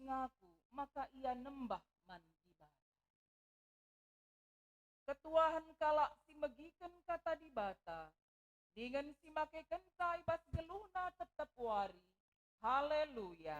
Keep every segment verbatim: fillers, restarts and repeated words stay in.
ngaku maka ia nembah man Dibata. Ketuahen kalak si megiken Kata Dibata, dingen si makekenca i bas geluhna tep-tep wari. Haleluya!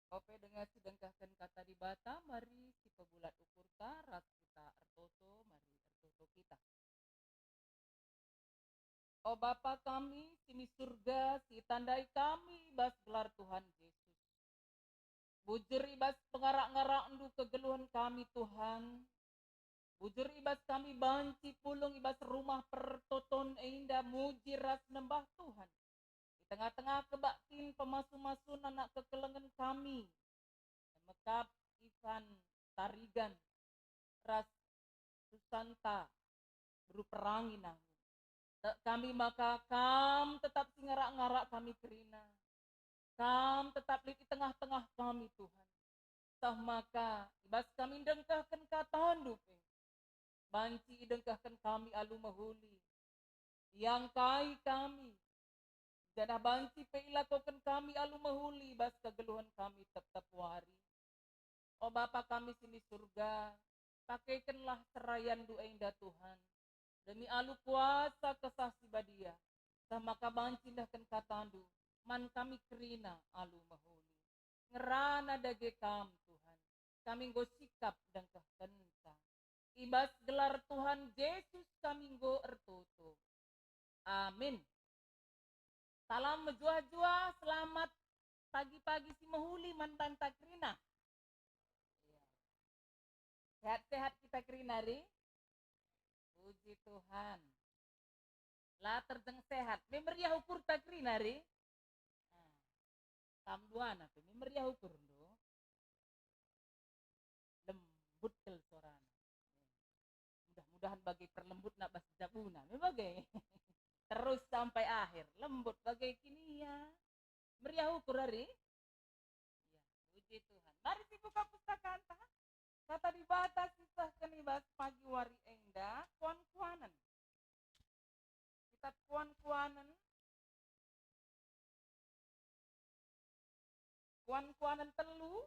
Ope denga si dengkahken Kata Dibata, mari sipebulat ukurta ras kita ertoto, mari ertoto kita. O Bapa kami si i Surga, si itandai kami i bas gelar Tuhan Jesus. Bujur i bas pengarak-ngarakNdu kegeluhen kami, Tuhan. Bujur i bas kami banci pulung i bas rumah pertoton enda muji ras nembah Tuhan. I tengah-tengah kebaktin pemasu-masun anak kekelengen kami, mekap Ivan Tarigan ras Susanta beru perangi nami. Tek kami maka Kam tetap si ngarak-ngarak kami kerina. Kam tetap lit i tengah-tengah kami, Tuhan. Seh maka i bas kami ndengkahken KataNdu pe, banci idengkahken kami alu mehuli. Iangkai kami, janah banci pe ilakoken kami alu mehuli i bas kegeluhen kami tep-tep wari. O Bapa kami si i Surga, pakekenlah serayanNdu enda, Tuhan, demi alu kuasa Kesah Si Badia, seh maka banci ndehken KataNdu man kami kerina alu mehuli. Ngerana dage Kam, Tuhan, kami enggo sikap ndengkehkenca. I bas gelar Tuhan Jesus kami enggo ertoto. Amin. Salam mejuah-juah, selamat pagi-pagi si mehuli man banta kerina. Iya. Sehat-sehat kita kerina, ri? Puji Tuhan. La terjeng sehat. Me meriah ukurta kerina, ri? Nah, kam duana pe me meriah ukurndu. Lembut kal suarana. Mudah-mudahan bage perlembutna bas jabuna, me bage. Terus sampai akhir, lembut bage kinia. Meriah ukur, ari? Ya, puji Tuhan. Mari sibuka pustakanta. Kata Dibata sisehken i bas pagi wari enda, kuan-kuanen. Kitab Kuan-kuanen. Kuan-kuanen telu.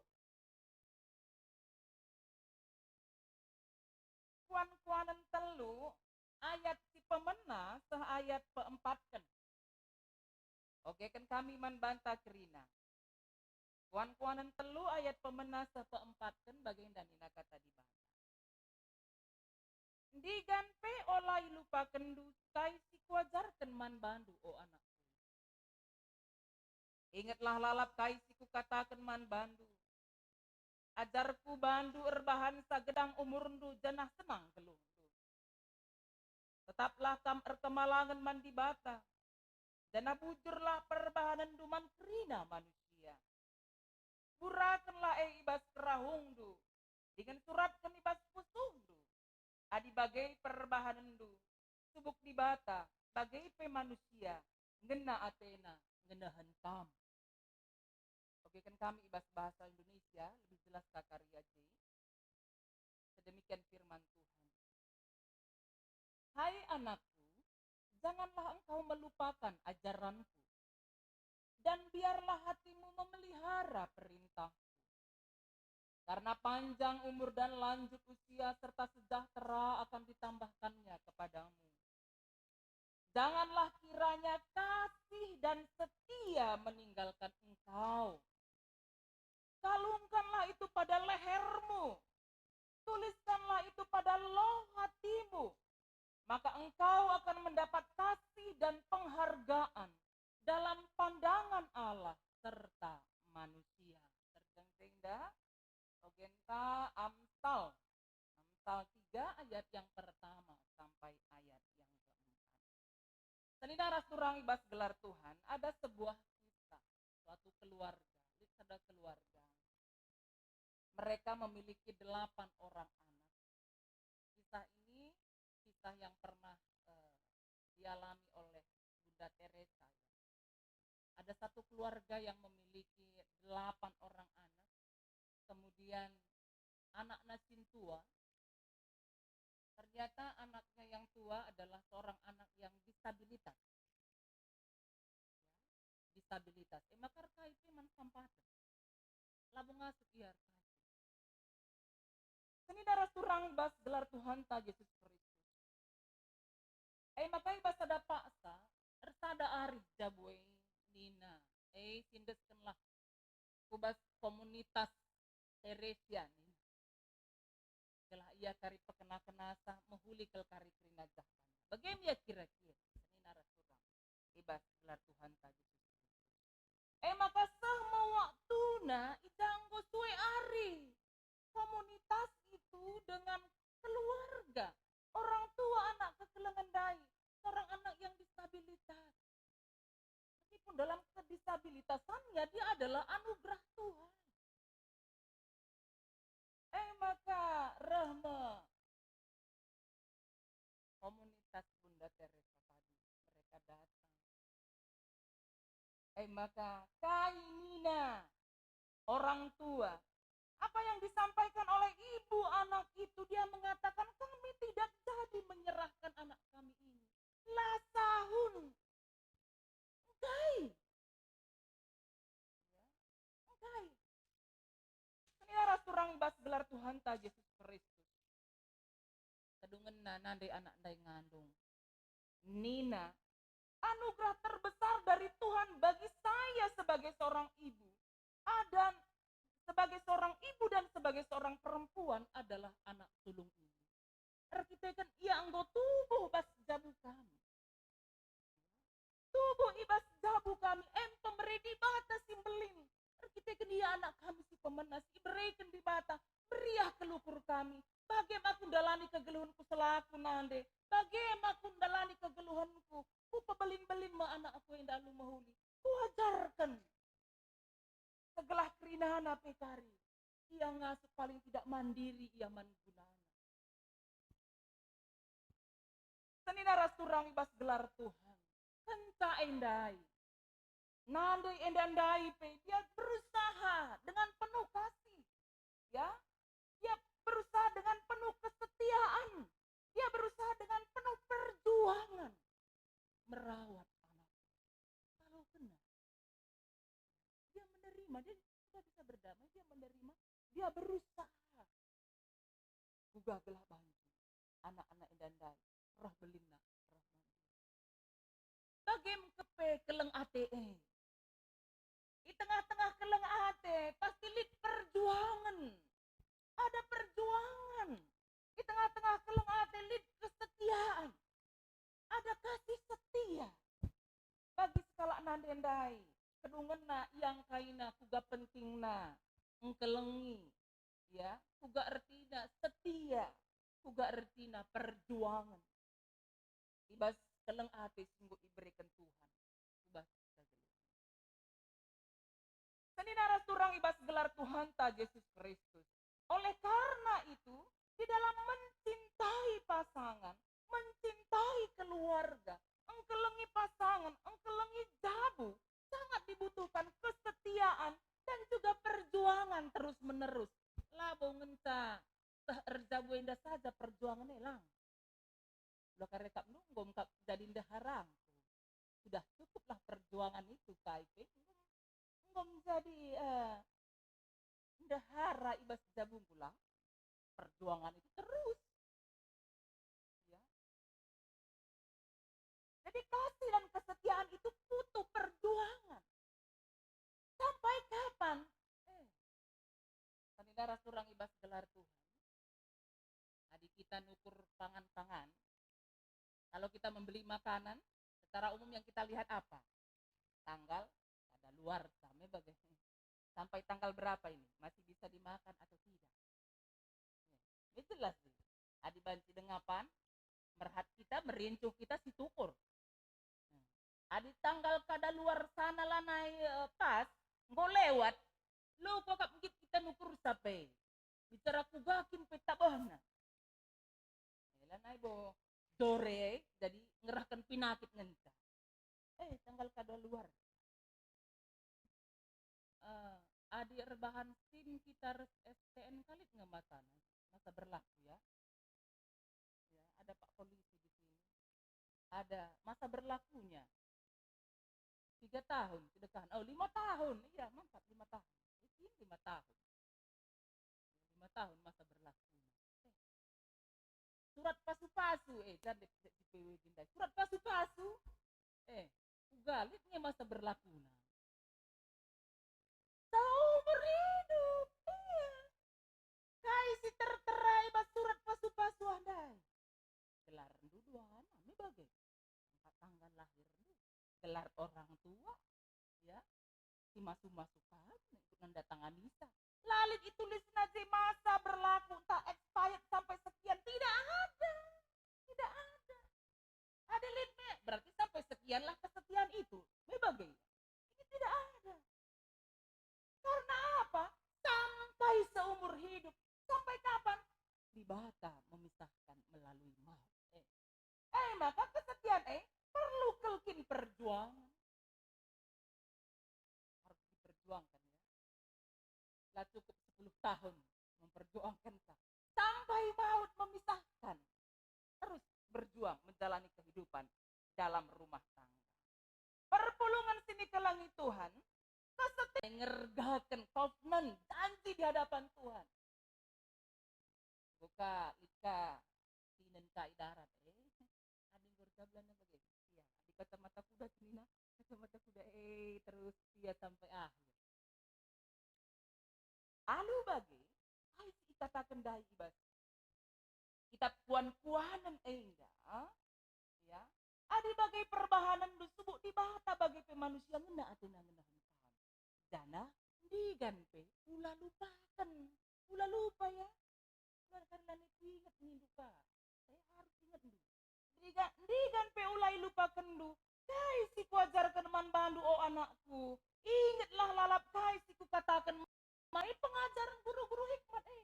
Kuan-kuanen telu ayat si pemena seh ayat peempatken. Ogeken kami man banta kerina. Kuan-kuanen telu ayat pemena seh peempatken bagenda nina Kata Dibata. Ndigan pe ola ilupakenndu kai si kuajarken man bandu, o anakku. Ingetlah lalap kai si kukataken man bandu. Ajarku bandu erbahansa gedang umurndu janah senang geluhndu. Tetaplah kam erkemalangen man Dibata, janah bujurlah perbahanenndu man kerina manusia. Burakenlah e i bas kerahungndu, dingen suratken i bas pusuhndu. Adi bage perbahanenndu, subuk Dibata, bage pe manusia, ngena atena ngenehen kam. Ogeken kami i bas bahasa Indonesia, lebih jelas ka kari aje. Sedemikian firman Tuhan. Hai anakku, janganlah engkau melupakan ajaranku, dan biarlah hatimu memelihara perintahku. Karena panjang umur dan lanjut usia serta sejahtera akan ditambahkannya kepadamu. Janganlah kiranya kasih dan setia meninggalkan engkau. Kalungkanlah itu pada lehermu, tuliskanlah itu pada loh hatimu, maka engkau akan mendapat kasih dan penghargaan dalam pandangan Allah serta manusia. Terjeng senda, ogenta Amsal. Amsal tiga ayat yang pertama sampai ayat yang keempat. Senina ras turang i bas gelar Tuhan, ada sebuah kisah, suatu keluarga, lit sada keluarga. Mereka memiliki delapan orang anak. Kisah ini kisah yang pernah, eh, dialami oleh Bunda Teresa, ya. Ada satu keluarga yang memiliki delapan orang anak, kemudian anaknya sintua, ternyata anaknya yang tua adalah seorang anak yang disabilitas. Disabilitas. E maka erkai pe man sampaten. Labo ngasup ia erkai. Senina ras turang bas gelar Tuhanta Jesus Kristus. E maka i bas sada paksa, ersada arih jabu e nina, e sindeskenlah ku bas komunitas Teresia nina. Gelah ia kari pekena-kenasa mehuli kal kari kerina jahpan. Bage me ia kira-kira, senina ras turang, i bas gelar Tuhanta Jesus. E maka seh me waktuna, i ja enggo sue ari komunitas itu dengan keluarga, orang tua anak kekelengen ndai, seorang anak yang disabilitas. Meskipun dalam kedisabilitasannya, dia adalah anugerah Tuhan. E maka reh me komunitas Bunda Teresa tadi, mereka datang. E maka kai nina orang tua? Apa yang disampaikan oleh ibu anak itu? Dia mengatakan, "Kami tidak jadi menyerahkan anak kami ini. La sahun. Engkai. Engkai." Senina ras turang i bas gelar Tuhanta Jesus Kristus. Kedungenna nande anak ndai ngandung. Nina, "Anugerah terbesar dari Tuhan bagi saya sebagai seorang ibu, dan sebagai seorang ibu dan sebagai seorang perempuan adalah anak sulung ini. Erkiteken ia enggo tubuh bas jabu kami. Tubuh i bas jabu kami, em pemere Dibata si mbelin. Erkiteken ia anak kami si pemena, si ibereken Dibata, meriah kal ukur kami. Bage me aku ndalani kegeluhenku selaku nande? Bage me aku ndalani kegeluhenku? Kupebelin-belin me anakku enda alu mehuli. Kuajarken. Segelah kerinana pe kari, ia ngasup paling tidak mandiri ia man gunana." Senina ras turang i bas gelar Tuhan. Kenca e ndai, nande enda ndai pe dia berusaha dengan penuh kasih. Ya, dia berusaha dengan penuh kesetiaan. Dia berusaha dengan penuh perjuangan merawat anak. Kalau kena, dia menerima, dia sudah bisa berdamai, dia menerima, dia berusaha. Kuga gelah banci anak-anak enda ndai reh belinna, reh mandiri. Bage me kepe keleng ate e. I tengah-tengah keleng ate pasti lit perjuangen. Ada perjuangen. I tengah-tengah keleng ate lit kesetiaan. Ada kasih setia. Bagi sekalak nande ndai, kedungenna iangkaina kuga pentingna engkelengi, ya, kuga ertina setia, kuga ertina perjuangen. I bas keleng ate si enggo ibereken Tuhan ku bas kita jelma. Senina ras turang i bas gelar Tuhanta Jesus Kristus. Oleh karena itu, di dalam mencintai pasangan, mencintai keluarga, engkelengi pasangan, engkelengi jabu, sangat dibutuhkan kesetiaan dan juga perjuangan terus-menerus. Labo ngenca teh erjabu enda saja perjuangan e lang. Ula kare kap nunggom kap jadi ndehara. Sudah cukuplah perjuangan itu, kai pe enggo, enggo menjadi, eh, ndehara i bas jabungku lah. Perjuangan itu terus. Ya. Jadi kasih dan kesetiaan itu butuh perjuangan. Sampai kapan? Eh, senina ras turang i bas gelar Tuhan. Adi kita nukur pangan-pangan, kalau kita membeli makanan, secara umum yang kita lihat apa? Tanggal kadaluarsa, me bage. Sampai tanggal berapa ini? Masih bisa dimakan atau tidak? Ya, ini jelas nih. Adi banci denga pan, merhat kita, merincuh kita si tukur. Adi tanggal kadaluarsana lanai, eh, pas, enggo lewat, loko kap nggit kita nukur sape. Bicara kuga kin pe tabehna. Eh, lanai bo jore, jadi ngerahken pinakit ngenca. Eh, tanggal kadaluar. eh, adi erbahan SIM kita ras STNK lit nge masana, masa berlaku ya. Ya, ada pak polisi di sini. Ada masa berlakunya. Tiga tahun, tiga tahun. Oh, lima tahun. Iya, mantap, lima tahun. Eh, ini lima tahun. Lima tahun masa berlakunya. Eh. Surat pasu-pasu, eh, kan di, di, di P W G ndai. Surat pasu-pasu, eh, uga lit nge masa berlakuna. Seumur hidup, iya. Kai si tertera i bas surat pasu-pasu ndai? Gelarndu duana me bage. Tempat tanggal lahirndu, gelar orang tua, ya, si masu-masu kam ikut nandatanganisa. La lit itulisna je masa berlaku ntah expired sampai sekian, tidak ada. Tidak ada. Ada lit me, berarti sampai sekianlah kesetiaan itu. Me bage. Ini tidak ada. Karena apa? Sampai seumur hidup. Sampai kapan? Dibata memisahkan melalui maut. Eh, eh, maka kesetiaan eh perlu kal kin perjuangan. Harus diperjuangkan, ya. La cukup sepuluh tahun memperjuangkan ka. Sampai maut memisahkan. Terus berjuang menjalani kehidupan dalam rumah tangga. Perpulungen si nikelengi Tuhan, kesetiaan ngergaken covenant, janji di hadapan Tuhan. Buka lit ka sinen ka i darat, eh. Adi enggo erjabulan bage, setia. Adi kacamata kuda senina, kacamata kuda, eh, terus setia sampai akhir. Alu bage, kai si ikataken ndai i bas kitab Kuan-kuanen enda, ya. Adi bage perbahanenndu subuk Dibata, bage pe manusia ngena atena ngenehen kam. Janah ndigan pe ula lupaken. Ula lupa, ya. Ula, karna la kuinget nindu ka. Saya harus ingetndu. Ndiga-, ndigan pe ula ilupakenndu kai si kuajarken man bandu, o anakku. Ingetlah lalap kai si kukataken man, e, pengajaren guru-guru hikmat, e.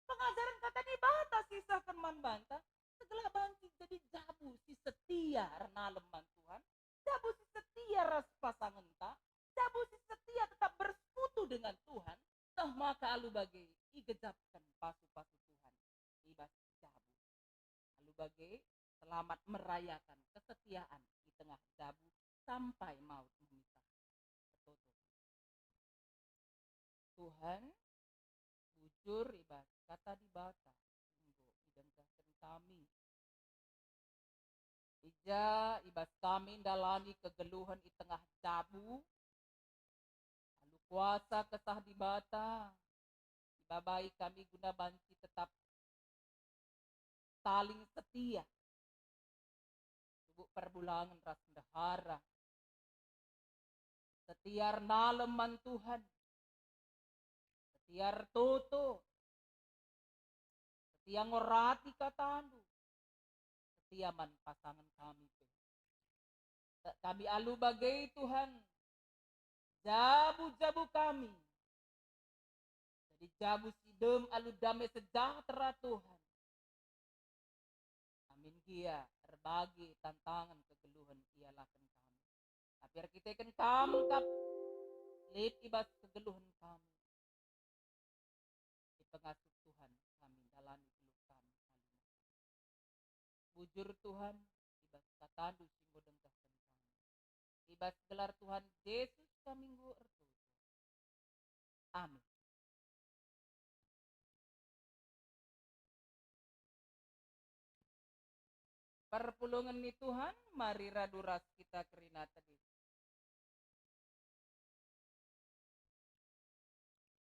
Pengajaren Kata Dibata si isehken man banta, segelah banci jadi jabu si setia ernalem man Tuhan, jabu si setia ras pasangenta, jabu si setia tetap bersekutu dengan Tuhan, seh maka alu bage igejapken pasu-pasu Tuhan i bas jabu. Alu bage selamat merayakan kesetiaan i tengah jabu sampai maut memisahkan. Ertoto. Tuhan, bujur i bas Kata Dibata enggo idengkehken kami. I ja i bas kami ndalani kegeluhen i tengah jabu, alu kuasa Kesah Dibata, ibabai kami guna banci tetap saling setia. Subuk perbulangen ras ndehara. Setia ernalem man Tuhan. Setia ertoto. Setia ngorati kataNdu. Setia man pasangen kami pe. Kami alu bage, Tuhan, jabu-jabu kami jadi jabu si dem alu dame sejahtera, Tuhan. Amin gia erbage tantangen kegeluhen ialaken kami. Tapi erkiteken Kam kap lit i bas kegeluhen kami. Ipengasup Tuhan kami ndalani geluh kami alu. Bujur Tuhan, i bas KataNdu si enggo dengkehken kami. I bas gelar Tuhan Jesus kami enggo ertoto. Amin. Perpulungen ni Tuhan, mari radu ras kita kerina tedis.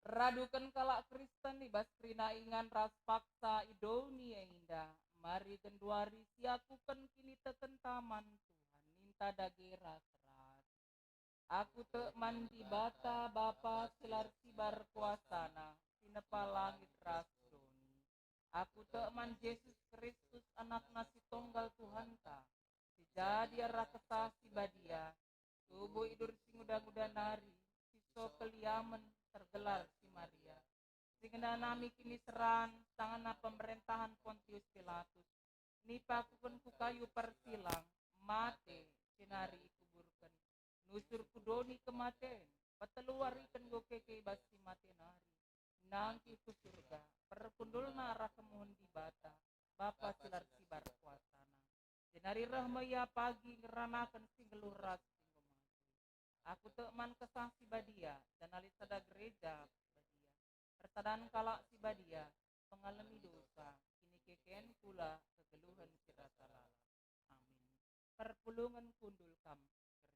Raduken kalak Kristen i bas kerina ingan ras paksa i doni enda, mari genduari siakuken kinitekenta man Tuhan, ninta dage ras-ras. Aku tek man Dibata, Bapa si la ersibar kuasaNa, si nepa langit ras doni. Aku tek man Jesus Kristus, AnakNa si Tonggal Tuhanta, si jadi arah Kesah Si Badia, tubuh idur si nguda-nguda nari, si so keliamen, tergelar si Maria, si ngenanami kiniseran sangana pemerentahen Pontius Pilatus, nipakuken ku kayu persilang, mate, jenari ikuburken, nusur ku doni kematen, Peteluariken enggo keke i bas si mate nari, nangkih ku Surga, perkundulna arah kemuhen Dibata, Bapa si la ersibar kuasana. Jenari reh me Ia pagi ngeranaken si nggeluh ras si enggo mate. Aku tek man Kesah Si Badia, janah lit sada gereja badia, persadan kalak si badia, pengalemi dosa, kinikeken kula kegeluhen si rasa lalap. Amin. Perpulungen kundul kam kerina.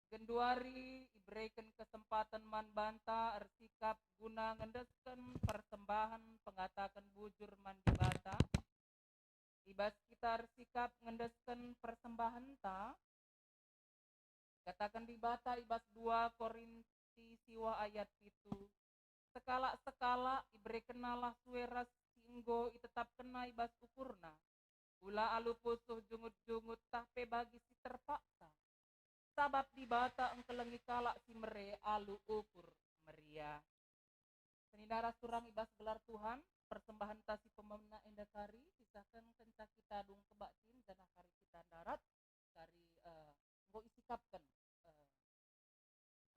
Genduari ibereken kesempaten man banta ersikap guna ngendesken persembahen pengataken bujur man Dibata. I bas kita ersikap ngendesken persembahenta, kataken Dibata i bas dua Korinti siwah ayat pitu, "Sekalak-sekalak iberekennalah sue ras si enggo itetapkenna i bas ukurna, ula alu pusuh jungut-jungut tah pe bagi si terpaksa. Sabap Dibata engkelengi kalak si mere alu ukur meriah." Senina ras turang i bas gelar Tuhan, persembahenta si pemena enda kari, kisahken kenca kita dung kebaktin, janah kari kita ndarat, kari, eh, enggo isikapken, eh,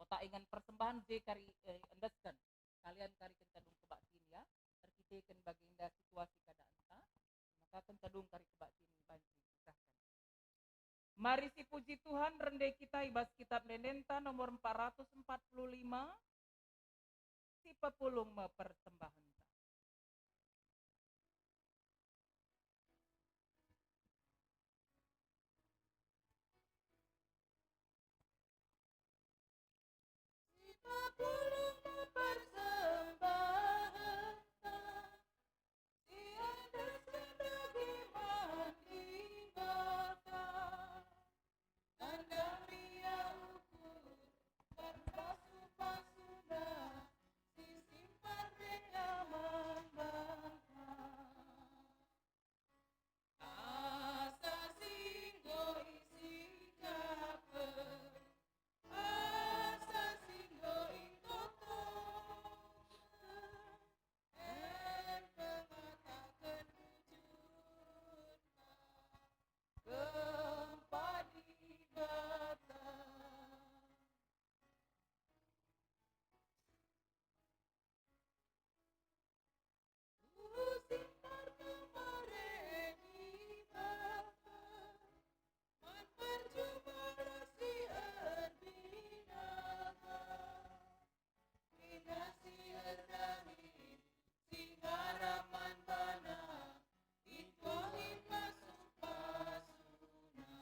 otak ingan persembahen je kari, eh, endesken. Kalian kari kenca dung kebaktin ya, erkiteken bagenda situasi keadaanta, maka kenca dung kari kebaktin banci kisahken. Mari sipuji Tuhan, rende kita i bas kitab ende-enda nomor empat ratus empat puluh lima, si pepulung me persembahenta. Si pepulung me persembahenta, si endesken dage man Dibata. Tanda meriah ukur perpasu-pasuna, si simpan reda man Bapa. Asa si enggo isikapken, asa si enggo itotoken, en pengataken bujurna kempak Dibata. Urusi terkemare Dibata, man perjubah si erbinaga. Indah si erdahin, si ngarap man baNa, enggo ipasu-pasuNa.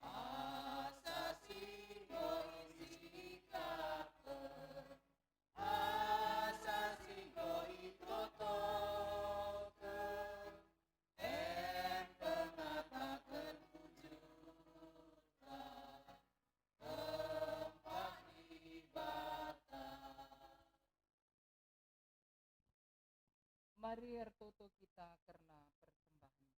Asa si enggo isikapken, asa si enggo itotoken, en pengataken bujurta kempak Dibata. Mari ertoto kita kerna persembahen.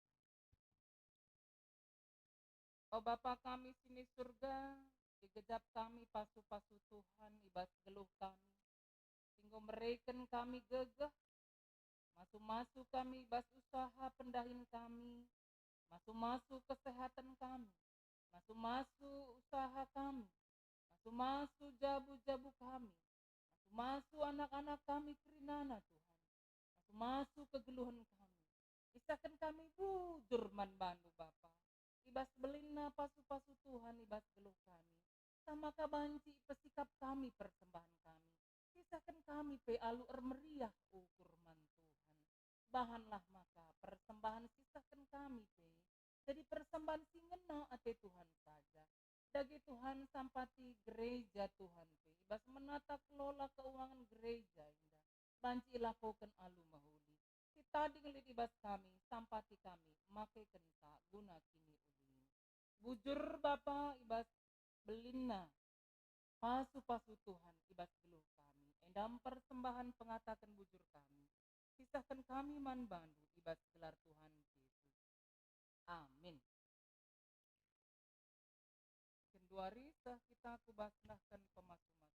O Bapa kami si ni Surga, igejap kami pasu-pasu Tuhan i bas geluh kami, si enggo mereken kami gegeh, masu-masu kami i bas usaha pendahin kami, masu-masu kesehatan kami, masu-masu usaha kami, masu-masu jabu-jabu kami, masu-masu anak-anak kami kerinana, Tuhan, masu-masu kegeluhen kami. Isahken kami bujur man baNdu, Bapa, i bas belinna pasu-pasu Tuhan i bas geluh kami. Tah maka banci ipesikap kami persembahen kami. Isahken kami pe alu ermeriah ukur man Tuhan. Bahanlah maka persembahen si isahken kami pe jadi persembahen si ngena ate Tuhan saja. Dage Tuhan, sampati gereja Tuhan pe, i bas menata kelola keuangan gereja enda, banci ilakoken alu mehuli. Si tading lit i bas kami, sampati kami, makekenta guna kiniulin. Bujur Bapa, i bas belinna pasu-pasu Tuhan i bas geluh kami, enda me persembahen pengataken bujur kami, sisahken kami man baNdu i bas gelar Tuhan Jesus. Amin. Genduari seh kita ku bas nehken pemasu-masu.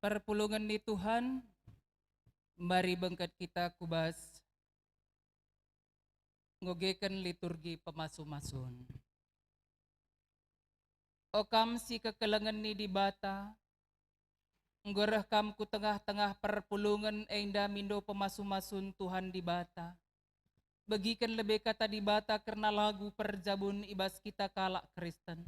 Perpulungen ni Tuhan, mari bengket kita ku bas nggogeken liturgi pemasu-masun. O kam si kekelengen ni Dibata, enggo reh kam ku tengah-tengah perpulungen enda mindo pemasu-masun Tuhan Dibata. Begiken lebe Kata Dibata kerna lagu perjabun i bas kita kalak Kristen.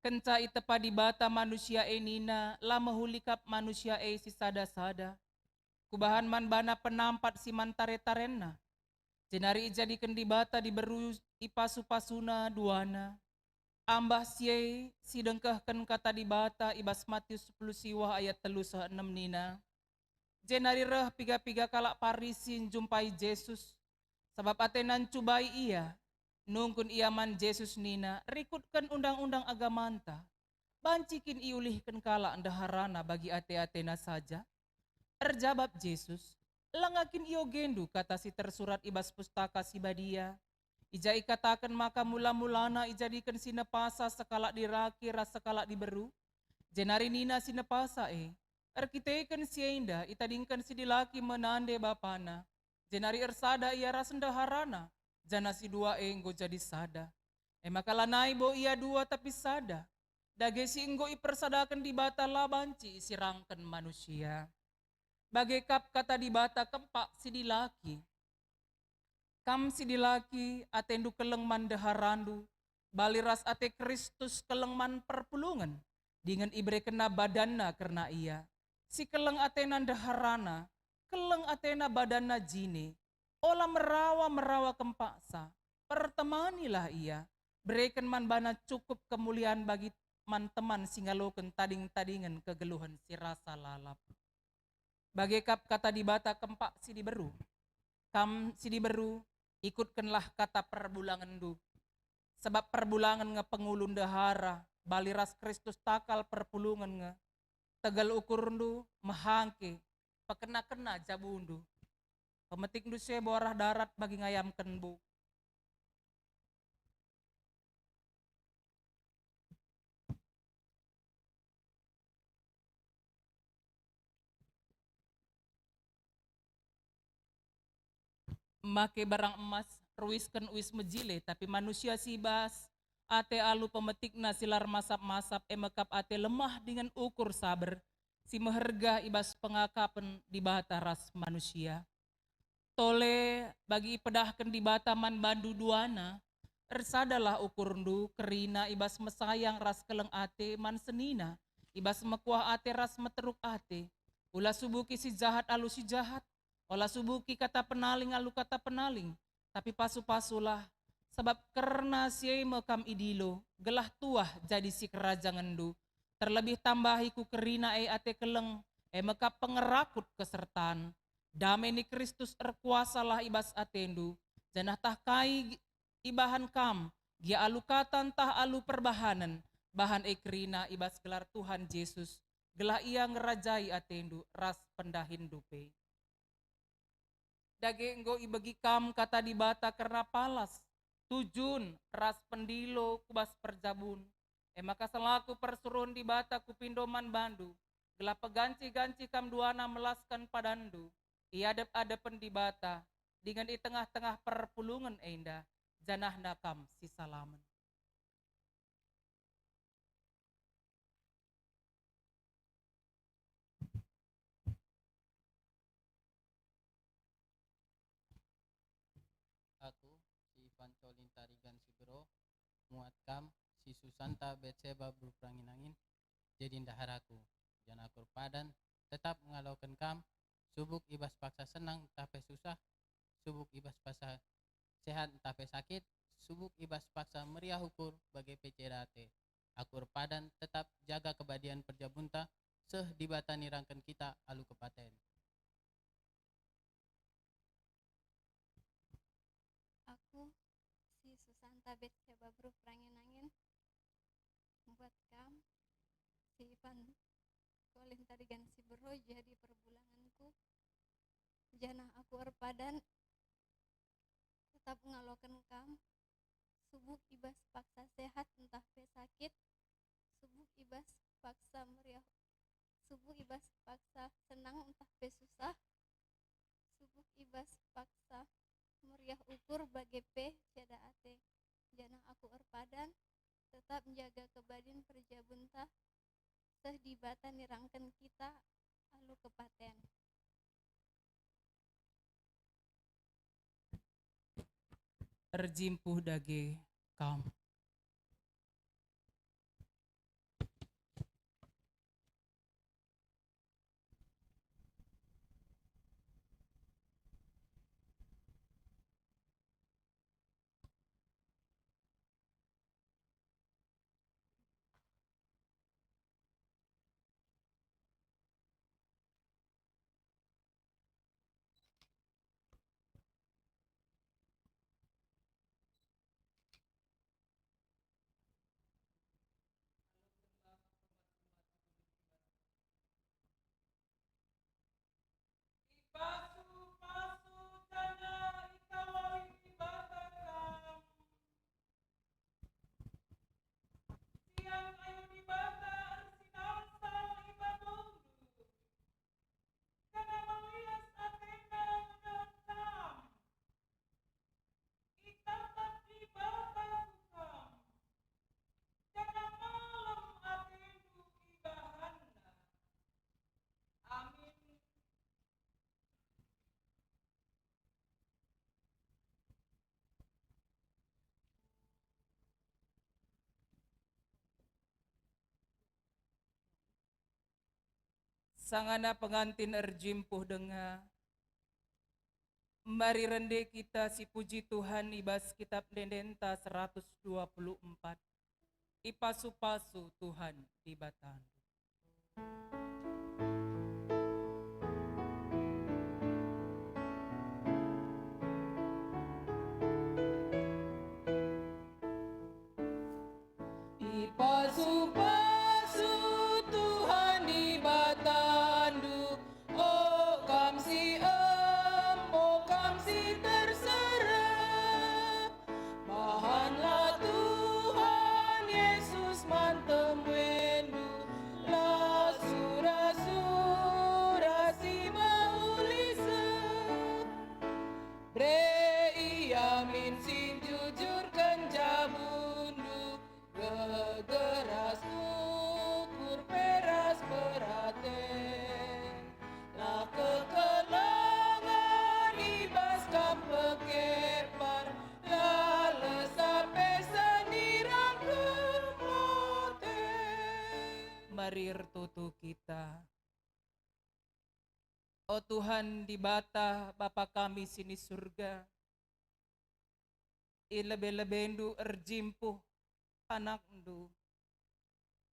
Kenca itepa Dibata manusia e nina, la mehuli kap manusia e si sada-sada. Kubahan man bana penampat si man tare-tarenna. Jenari ijadiken Dibata diberu i pasu-pasuna duana. Ambah si e si dengkehken Kata Dibata i bas Matius sepuluh siwah ayat telu seh enem nina, jenari reh piga-piga kalak Parisi njumpai Jesus, sabap atena ncubai Ia. Nungkun ia man Jesus nina, "Rikutken undang-undang agamanta, banci kin iulihken kalak ndeharana bagi ate-atena saja?" Erjabap Jesus, "Langa kin iogendu kata si tersurat i bas Pustaka Si Badia, i ja ikataken maka mula-mulana ijadiken si nepasa sekalak dilaki ras sekalak diberu? Jenari nina si nepasa e, 'Erkiteken si enda itadingken si dilaki me nande bapana, jenari ersada ia ras ndeharana, janah si dua e enggo jadi sada.' E maka lanai bo ia dua tapi sada. Dage si enggo ipersadaken Dibata la banci isirangken manusia." Bage kap Kata Dibata kempak si dilaki. Kam si dilaki, atendu keleng man ndeharandu, bali ras ate Kristus keleng man perpulungen, dingen iberekenNa badanNa kerna ia. Si keleng atena ndeharana, keleng atena badanna jine. Ola merawa-merawa kempaksa, pertemanilah ia, bereken man bana cukup kemulian bagi man teman si ngaloken tading-tadingen kegeluhen si rasa lalap. Bage kap Kata Dibata kempak si diberu. Kam si diberu, ikutkenlah kata perbulangenndu. Sabap perbulangen nge pengulu ndehara, bali ras Kristus takal perpulungen nge. Tegel ukurndu, mehangke, pekena-kena jabundu. Pemetikndu sebo arah darat bagi ngayamken buk. Make barang emas, ruisken uis mejile, tapi manusia si bas ate alu pemetikna si la ermasap-masap, e mekap ate lemah dingen ukur saber, si meherga i bas pengakapen Dibata ras manusia. Tole bagi ipedahken Dibata man bandu duana, ersadalah ukurndu kerina i bas mesayang ras keleng ate man senina, i bas mekuah ate ras meteruk ate. Ula subuki si jahat alu si jahat, ola subuki kata penaling alu kata penaling, tapi pasu-pasulah, sabap kerna si e me kam idilo, gelah tuah jadi sikerajangenndu. Terlebih tambahi ku kerina e ate keleng, e mekap pengerakut kesertan. Dame ni Kristus erkuasalah i bas atendu, janah tah kai ibahan kam, gia alu kata ntah alu perbahanen, bahan e kerina i bas gelar Tuhan Jesus, gelah Ia ngerajai atendu ras pendahinndu pe. Dage enggo ibegi kam Kata Dibata kerna palas, tujun, ras pendilo ku bas perjabun. E maka selaku persuruhen Dibata kupindo man bandu, gelah peganci-ganci kam duana melasken padanndu i adep-adepen Dibata, dingen i tengah-tengah perpulungen enda, janahna kam sisalamen. Aku, si Ivan Colin Tarigan Sibero, muat kam, si Susanta Betseba Bruk Rangin-angin, jadi ndeharaku, janah aku erpadan tetap ngaloken kam, subuk i bas paksa senang ntah pe susah, subuk i bas paksa sehat ntah pe sakit, subuk i bas paksa meriah ukur bage pe ceda ate. Aku erpadan tetap jaga kebadian perjabunta, seh Dibata nirangken kita alu kepaten. Aku, si Susanta Betseba Bruk Rangin-angin, muat kam, si Ivan Colin Tarigan Sibero jadi perbulangenku, janah aku erpadan tetap ngaloken kam, subuk i bas paksa sehat ntah pe sakit, subuk i bas paksa meriah Subuh i bas paksa senang ntah pe susah, subuh i bas paksa meriah ukur bage pe siada ate. Janah aku erpadan, tetap njaga kebadin perjabunta, seh Dibata nirangken kita alu kepaten. Erjimpuh dage kam. Ipasu-pasu janah ikawali Dibata kam. Sian ayu Dibata ersinalsal i babondu, janah melias ateNa ngedep kam. Itatap Dibata ku kam, janah malem atendu ibahanNa. Amin. Sangana pengantin erjimpuh denga, mari rende kita sipuji Tuhan i bas Kitap Ende-endenta seratus dua puluh empat. Ipasu-pasu Tuhan Dibatandu. Ipasu-pasu Tuhan Dibatandu, o kam si empo, kam si terserep. Bahanlah Tuhan Yesus man temuenndu, la sura-sura si mehuli seh. Bere Ia min si njujurken jabundu, gegeras ukur pe ras peraten. Lah kekelengen i bas kam pekepar, la lesa pe senirang kemoten. Mari ertoto kita. O Tuhan Dibata, Bapa kami si ni Surga, i lebe-lebendu erjimpuh AnakNdu,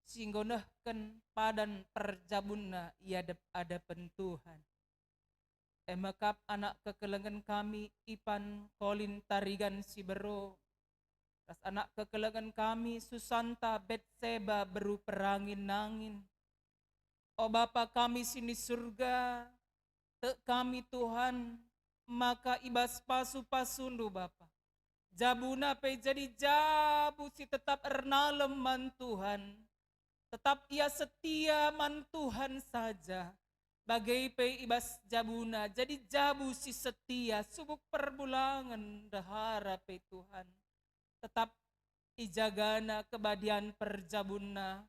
si enggo nehken padan perjabunna i adep-adepen Tuhan. E me kap anak kekelengen kami Ipan Kolin Tarigan Sibero, ras anak kekelengen kami Susanta Betseba beru perangin-nangin. O Bapa kami si ni Surga, tek kami, Tuhan, maka i bas pasu-pasuNdu, Bapa, jabuna pe jadi jabu si tetap ernalem man Tuhan, tetap ia setia man Tuhan saja, bage pe i bas jabuna jadi jabu si setia subuk perbulangen ndehara pe, Tuhan. Tetap ijagana kebadian perjabunna.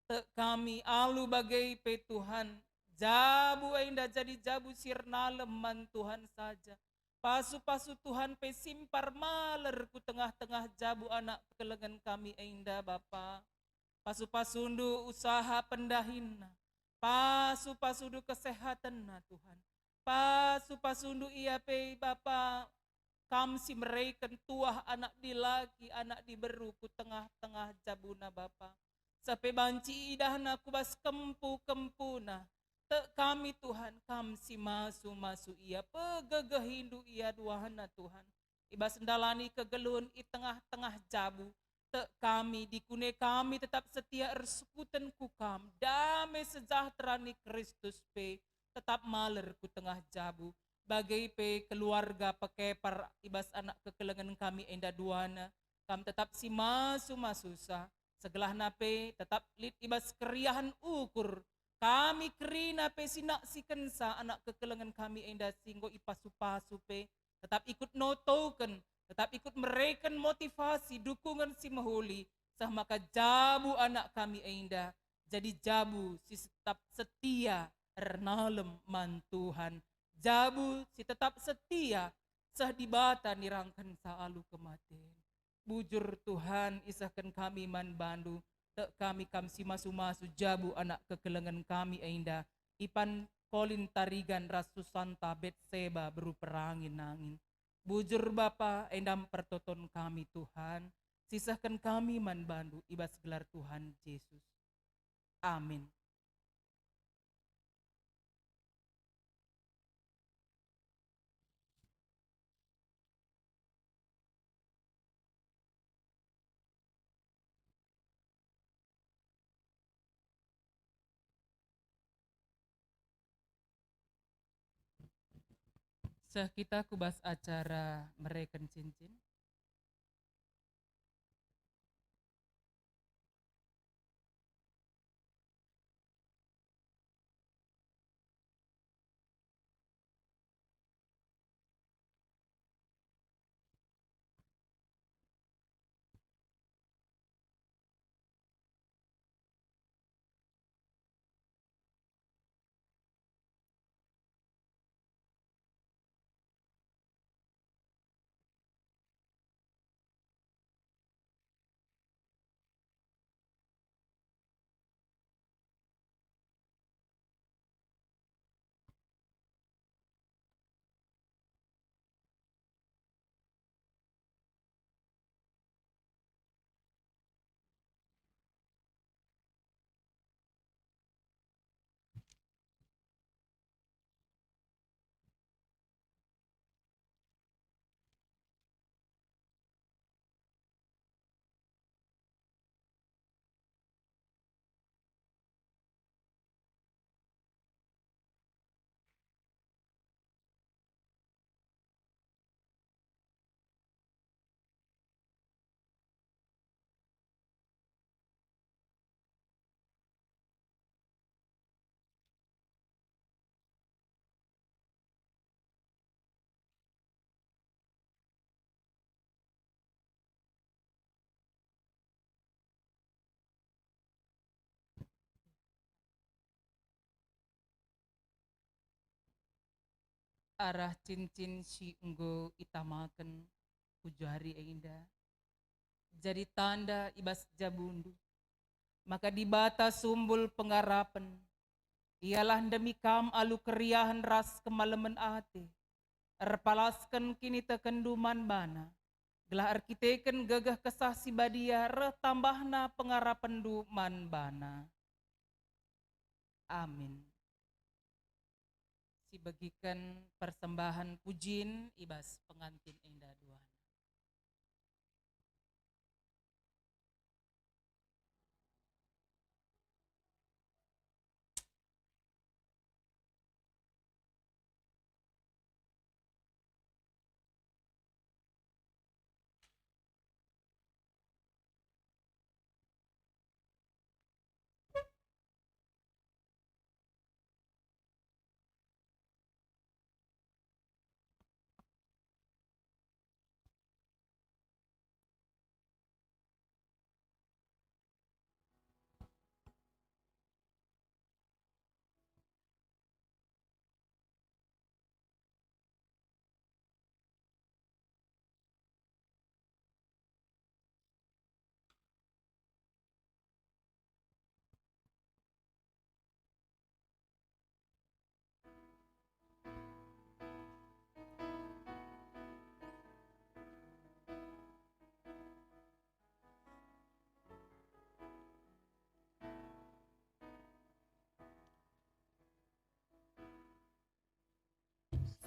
Tek kami alu bage pe, Tuhan, jabu enda jadi jabu si ernalem man Tuhan saja. Pasu-pasu Tuhan pe simpar maler ku tengah-tengah jabu anak kekelengen kami enda, Bapa. Pasu-pasuNdu usaha pendahinna, pasu-pasuNdu kesehatenna, Tuhan. Pasu-pasuNdu ia pe, Bapa, Kam si mereken tuah anak dilaki, anak diberu ku tengah-tengah jabuna, Bapa. Seh pe banci iidahna ku bas kempu-kempuna. Tek kami, Tuhan, Kam si masu-masu ia, pegegehiNdu ia duahna, Tuhan. I bas ndalani kegeluhen i tengah-tengah jabu, tek kami, dikune kami tetap setia ersukuten ku Kam, dame sejahtera ni Kristus pe tetap maler ku tengah jabu. Bage pe keluarga pekepar i bas anak kekelengen kami enda duana, Kam tetap si masu-masusa, segelahna pe tetap lit i bas keriahen ukur Kami kerina pe si naksikenca anak kekelengen kami enda si enggo ipasu-pasu pe, tetap ikut notoken, tetap ikut mereken motivasi, dukungen si mehuli, seh maka jabu anak kami enda jadi jabu si tetap setia ernalem man Tuhan, jabu si tetap setia seh Dibata nirangkenca alu kematen. Bujur Tuhan, isehken kami man bandu, tek kami kam si masu-masu jabu anak kekelengen kami enda, Ipan Kolin Tarigan ras Susanta Betseba beru perangin-angin. Bujur Bapa, enda me pertoton kami Tuhan, sisehken kami man bandu i bas gelar Tuhan Jesus. Amin. Seh kita ku bas acara mereken cincin. Arah cincin si enggo itamaken ku jari enda, jadi tanda i bas jabundu, maka Dibata sumbul pengarapen, Ialah ndemi kam alu keriahen ras kemalemen ate, erpalasken kinitekenndu man baNa, gelah erkiteken gegeh Kesah Si Badia reh tambahna pengarapenndu man baNa. Amin. Sibegiken persembahen pujin i bas pengantin enda duana.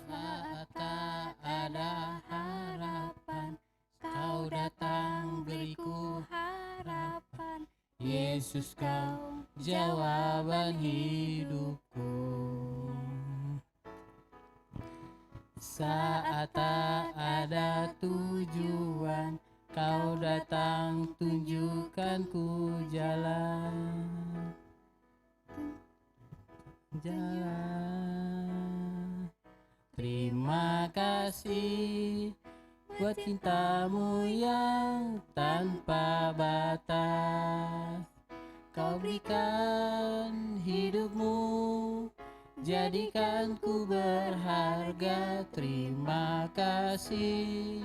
Saat tak ada harapan, Kau datang beriku harapan. Yesus, Kau jawaban hidupku. Saat tak ada tujuan, Kau datang tunjukkan ku jalan. jalan. Terima kasih buat cintamu yang tanpa batas. Kau berikan hidupmu, jadikan ku berharga. Terima kasih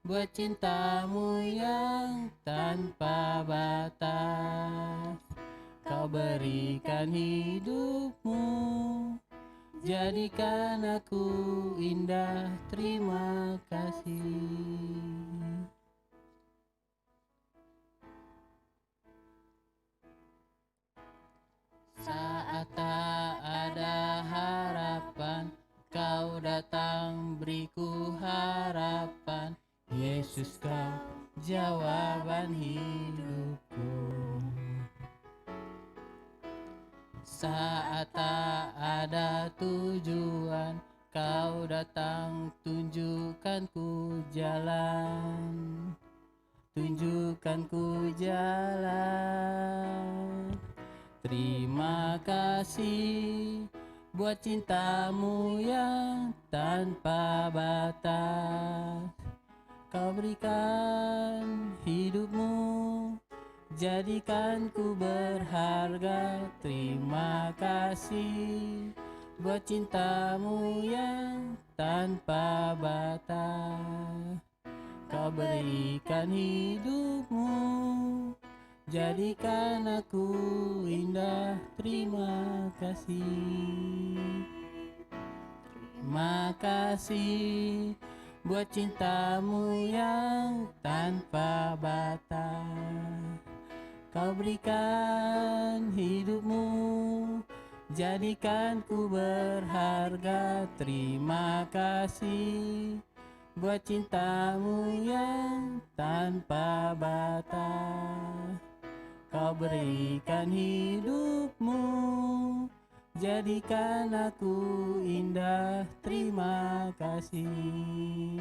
buat cintamu yang tanpa batas. Kau berikan hidupmu, jadikan aku indah. Terima kasih. Saat tak ada harapan, kau datang beriku harapan. Yesus, kau jawaban hidupku. Saat tak ada tujuan, kau datang tunjukkan ku jalan. Tunjukkan ku jalan. Terima kasih buat cintamu yang tanpa batas. Kau berikan hidupmu, jadikan ku berharga. Terima kasih buat cintamu yang tanpa batas. Kau berikan hidupmu, jadikan aku indah. Terima kasih. Terima kasih buat cintamu yang tanpa batas. Kau berikan hidupmu, jadikan ku berharga. Terima kasih buat cintamu yang tanpa batas. Kau berikan hidupmu, jadikan aku indah. Terima kasih.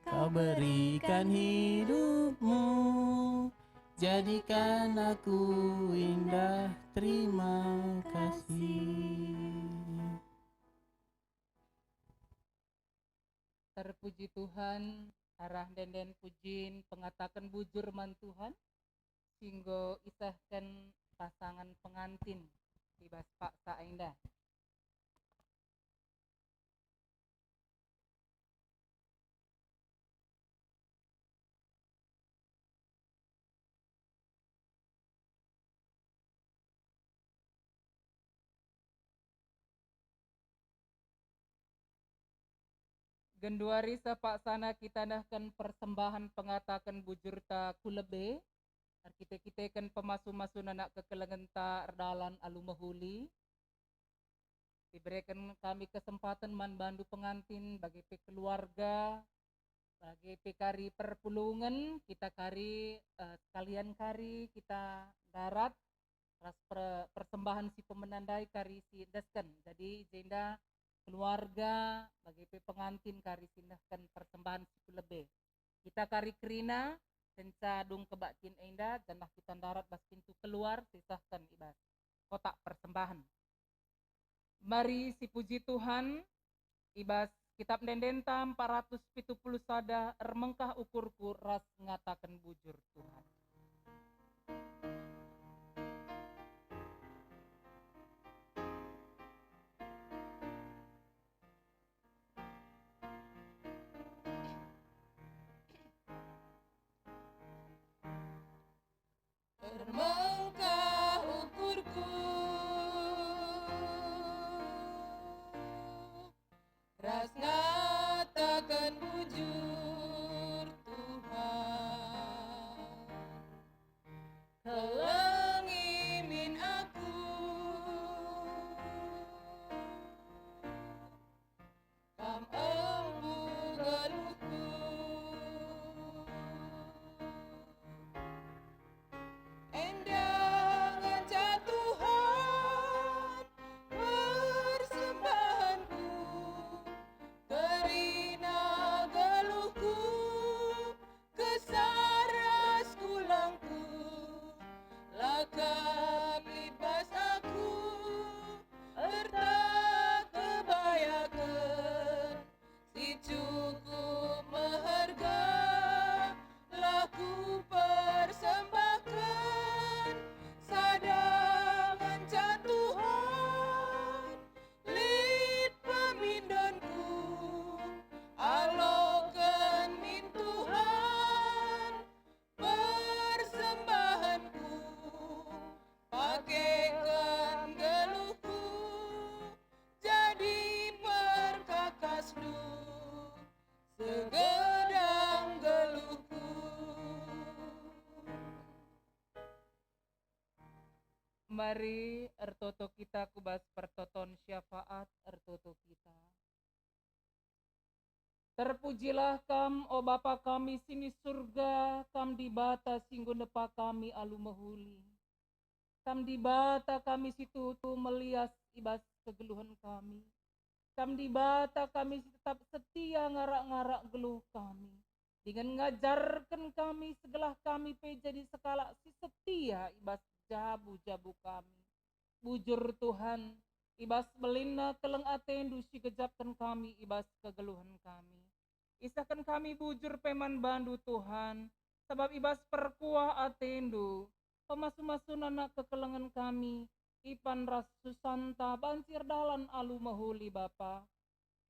Kau berikan hidupmu, jadikan aku indah. Terima kasih. Terpuji Tuhan, arah ende-enden pujin pengataken bujur man Tuhan, si enggo isehken pasangen pengantin i bas paksa enda. Genduari sapaksana kita nehken persembahen pengataken bujurta ku lebe, erkite-kiteken pemasu-masuna anak kekelengenta erdalan alu mehuli. Ibereken kami kesempaten man bandu pengantin, bage pe keluarga, bage pe kari perpulungen, kita kari, eh, sekalian kari kita ndarat ras per-, persembahen si pemena ndai kari si endesken. Jadi, jenda keluarga, bage pe pengantin kari si nehken persembahen si ku lebe. Kita kari kerina, kenca dung kebaktin enda, janah kita ndarat bas pintu keluar, sisehken i bas kotak persembahen. Mari sipuji Tuhan, i bas Kitap Ende-endenta empat ratus pitu puluh sada, ermengkah ukurku ras ngataken bujur Tuhan. Ermengkah ukurku ras ngataken bujur Tuhan. Kelengi min aku, Kam empu geluhku. Enda Mari ertoto kita ku bas pertoton syafaat, ertoto kita. Terpujilah Kam, o Bapa kami si ni Surga, Kam Dibata si enggo nepa kami alu mehuli. Kam Dibata kami si tuhu melias i bas kegeluhen kami. Kam Dibata kami si tetap setia ngarak-ngarak geluh kami, dingen ngajarken kami segelah kami pe jadi sekalak si setia i bas jabu-jabu kami. Bujur Tuhan, i bas belinna keleng ateNdu si gejapken kami i bas kegeluhen kami. Isehken kami bujur pe man baNdu Tuhan, sabap i bas perkuah ateNdu, pemasu-masuna anak kekelengen kami, Ipan ras Susanta banci erdalan alu mehuli Bapa.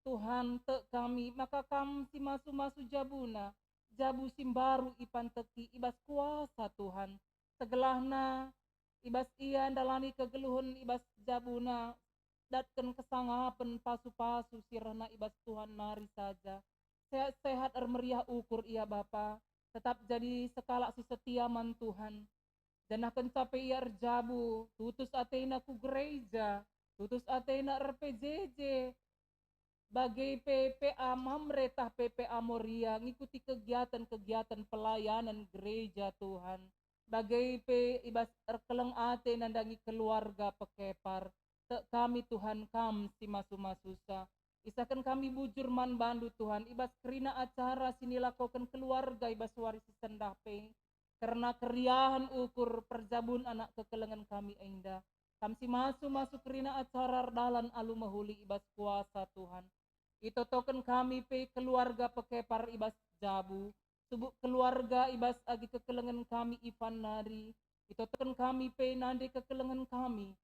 Tuhan, tek kami maka Kam si masu-masu jabuna, jabu si mbaru ipanteki i bas kuasa Tuhan. Segelahna, i bas ia ndalani kegeluhen i bas jabuna, datken kesangapen pasu-pasu si rehna i bas Tuhan nari saja. Sehat-sehat ermeriah ukur ia Bapa, tetap jadi sekalak si setia man Tuhan. Janah kenca pe ia erjabu, tutus atena ku gereja, tutus atena er-P J J, bage pe P A Mamre tah pe P A Moria ngikuti kegiatan-kegiatan pelayanan gereja Tuhan. Bage pe i bas erkeleng ate nandangi keluarga pekepar. Tek kami Tuhan Kam si masu-masusa. Isehken kami bujur man baNdu Tuhan, i bas kerina acara si nilakoken keluarga i bas wari si sendah pe. Kerna keriahen ukur perjabun anak kekelengen kami enda. Kam si masu-masu kerina acara erdalan alu mehuli i bas kuasa Tuhan. Itotoken kami pe keluarga pekepar i bas jabu, subuk keluarga i bas agi kekelengen kami Ipan nari. Itotoken kami pe nande kekelengen kami,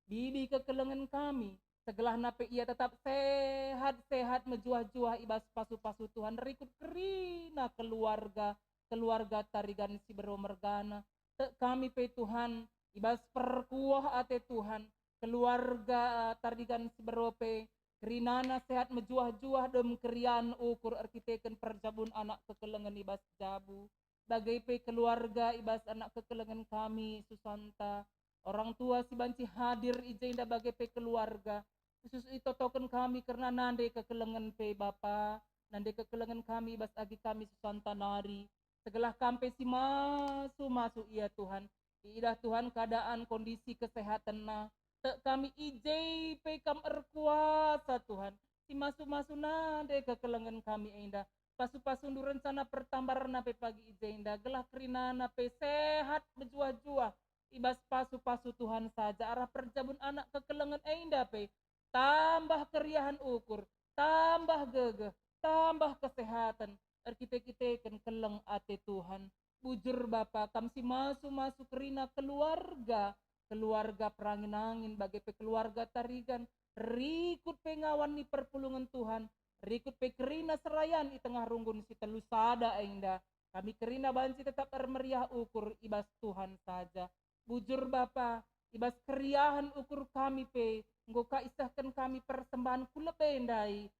bibi kekelengen kami, segelahna pe ia tetap sehat-sehat mejuah-juah i bas pasu-pasu Tuhan rikut kerina keluarga, keluarga Tarigan si bero mergana. Tek kami pe Tuhan, i bas perkuah ate Tuhan, keluarga Tarigan si bero pe, kerinana sehat mejuah-juah dem keriahen ukur erkiteken perjabun anak kekelengen i bas jabu. Bage pe keluarga i bas anak kekelengen kami, Susanta, orang tua si banci hadir i jenda bage pe keluarga, khusus itotoken kami kerna nande kekelengen pe Bapa, nande kekelengen kami i bas agi kami Susanta nari, segelah Kam pe si masu-masu ia Tuhan, iidah Tuhan keadaan kondisi kesehatenna, tek kami i je pe Kam erkuasa Tuhan, si masu-masu nande kekelengen kami enda, pasu-pasundu rencana pertambarna pe pagi i jenda, gelah kerinana pe sehat mejuah-juah i bas pasu-pasu Tuhan saja arah perjabun anak kekelengen enda pe, tambah keriahen ukur, tambah gegeh, tambah kesehaten, erkite-kiteken keleng ate Tuhan. Bujur Bapa, Kam si masu-masu kerina keluarga, keluarga perangin-angin, bage pe keluarga Tarigan, rikut pe ngawan ni perpulungen Tuhan, rikut pe kerina serayan i tengah runggun si telu sada enda. Kami kerina banci tetap ermeriah ukur i bas Tuhan saja. Bujur Bapa, i bas keriahen ukur kami pe, enggo Kam isehken kami persembahen ku lebe ndai,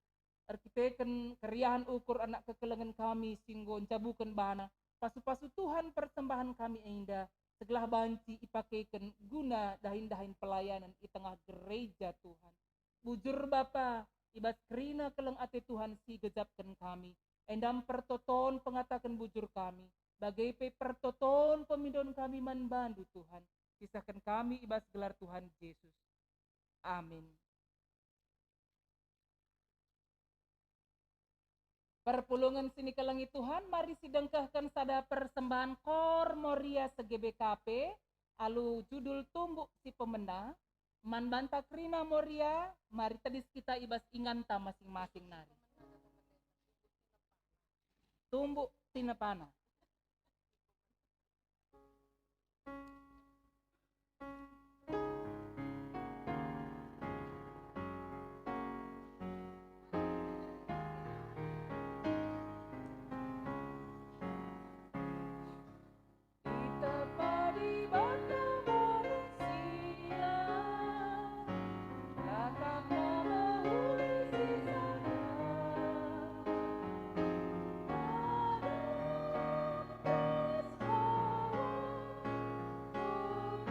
erkiteken keriahen ukur anak kekelengen kami si enggo njabuken bana. Pasu-pasu Tuhan persembahen kami enda, segelah banci ipakeken guna dahin-dahin pelayanan i tengah gereja Tuhan. Bujur Bapa, i bas kerina keleng ate Tuhan si gejapken kami, enda mpertoton pengataken bujur kami, bage pe pertoton pemindon kami man baNdu Tuhan. Isehken kami i bas gelar Tuhan Jesus. Amin. Perpulungen si nikelengi Tuhan, mari sidengkehken sada persembahan Kor Moria se-G B K P alu judul Tumbuk si Pemena. Man banta kerina Moria, mari tedis kita i bas inganta masing-masing nari. Tumbuk si nepana. Itapa Dibata manusia, la kam mehuli si sada. Adam ras Hawa, tubuh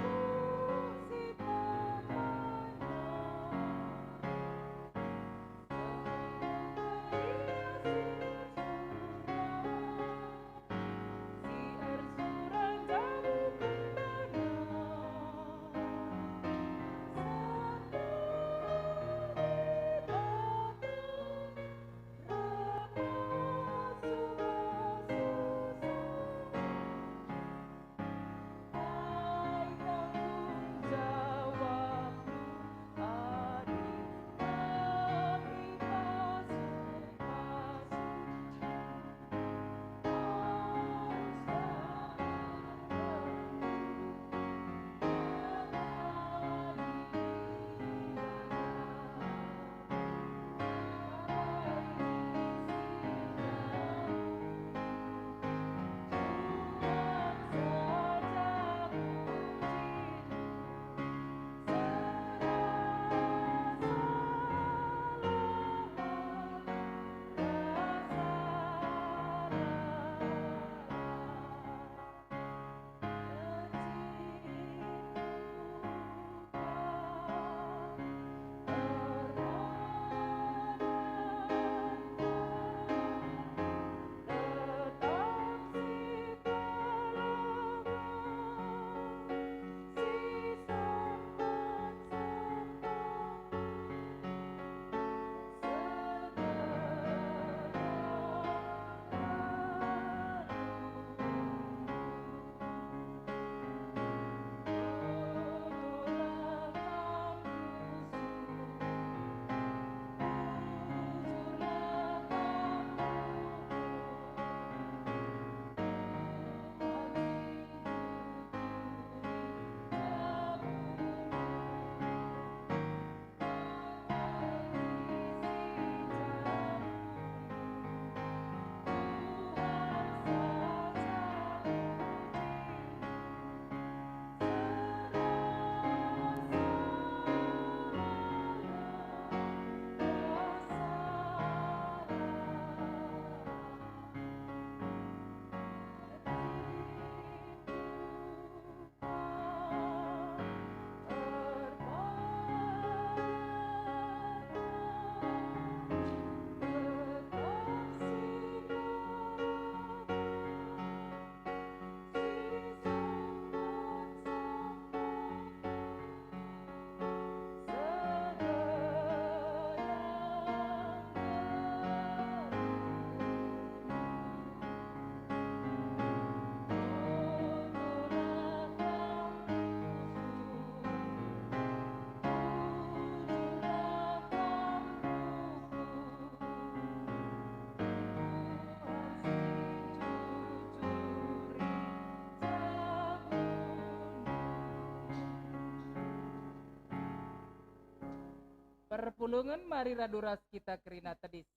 Perpulungen, mari radu ras kita kerina tedis.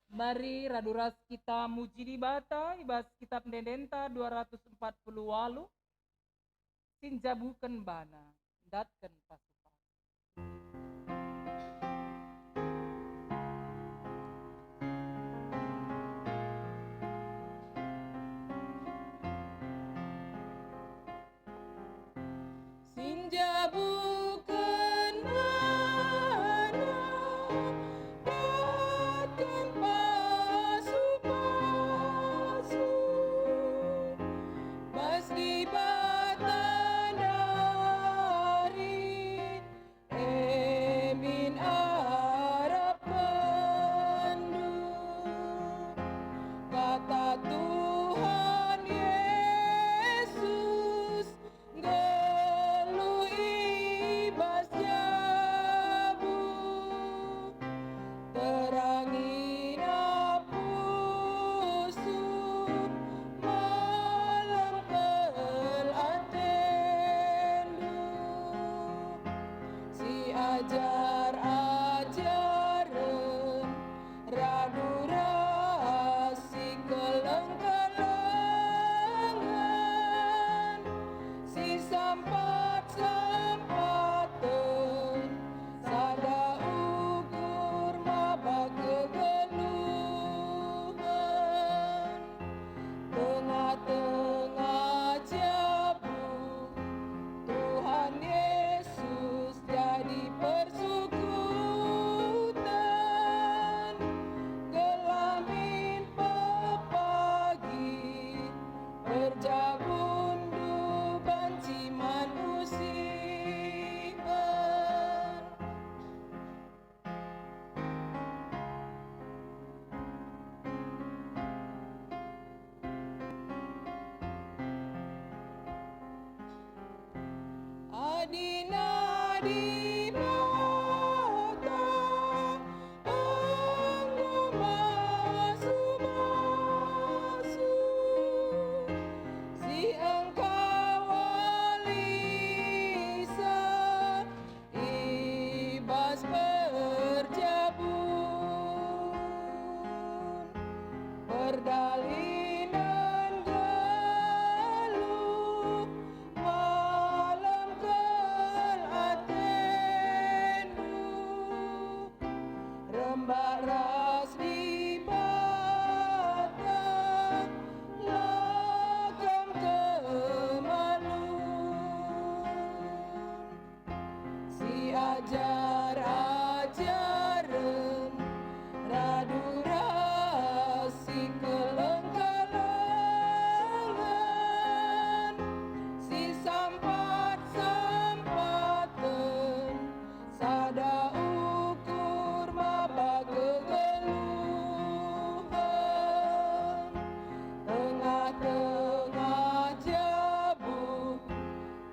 Mari radu ras kita muji Dibata i bas Kitap Ende-endenta dua ratus empat puluh waluh, si njabuken bana, ndatken pasu-pasu. Si njabuken bana, ndatken pasu-pasu, bas Dibata nari, e min arapkendu. Kata Tuhan Yesus nggeluh i bas jabu, terangina pusuh, malem kal atendu. Si ajar-ajaren radu ras si keleng-kelengen, si sampat-sampaten sada ukur maba kegeluhen. Tengah-tengah jabu Tuhan Yesus jadi persukuten, gelah min pepagin perjabundu banci man usihen. Adina Dibata enggo masu-masu si engkawalisa i bas perjabun, perdalinen geluh, malem kal atendu, rembak ras Dibata, la kam kemalun. Si ajar-ajaren radu ras si keleng-kelengen, si sampat-sampaten sada ukur maba kegeluhen. Tengah-tengah jabu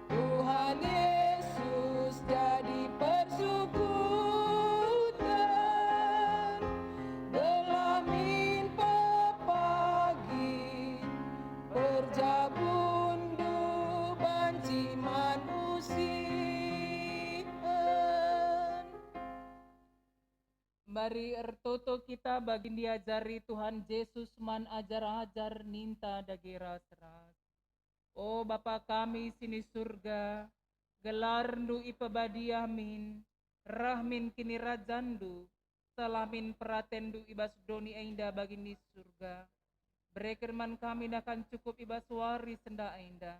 Tuhan Yesus jadi persukuten, gelah min pepagin perjabunndu banci man usihen. Mari ertoto kita bagi diajari Tuhan Jesus man ajar-ajar ninta dage ras-ras. O Bapa kami si ni Surga, gelarNdu ipebadia min, reh min kinirajanNdu, seh min peratenNdu i bas doni enda bagi ni Surga. Bereken man kami nakan cukup i bas wari senda enda.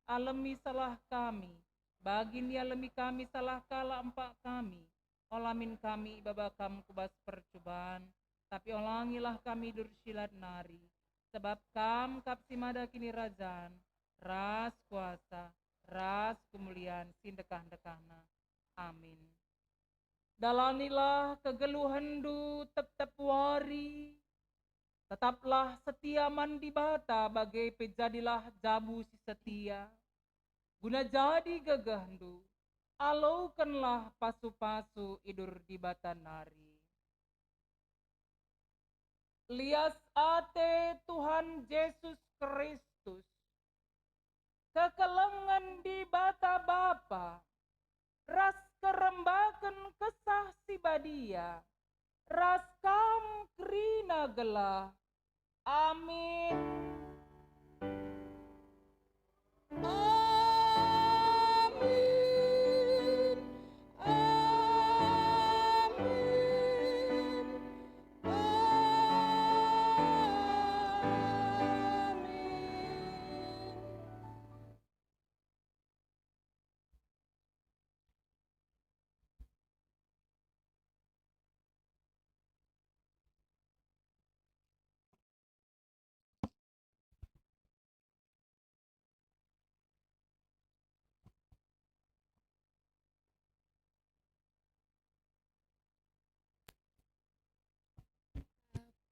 Alemi salah kami, bagi nialemi kami salah kalak empak kami. Ola min kami ibaba Kam ku bas percuban, tapi olangilah kami idur si lat nari, sabap Kam kap si mada kinirajan, ras kuasa, ras kemulian si ndekah-ndekahna. Amin. Dalanilah kegeluhenndu tep-tep wari, tetaplah setia man Dibata, bage pe jadilah jabu si setia. Guna jadi gegehndu, alokenlah pasu-pasu idur Dibata nari. Lias ate Tuhan Jesus Kristus, kekelengen Dibata Bapa, ras Kesah Si Badia, ras kam kerina gelah. Amin. Amin. Amin. Amin.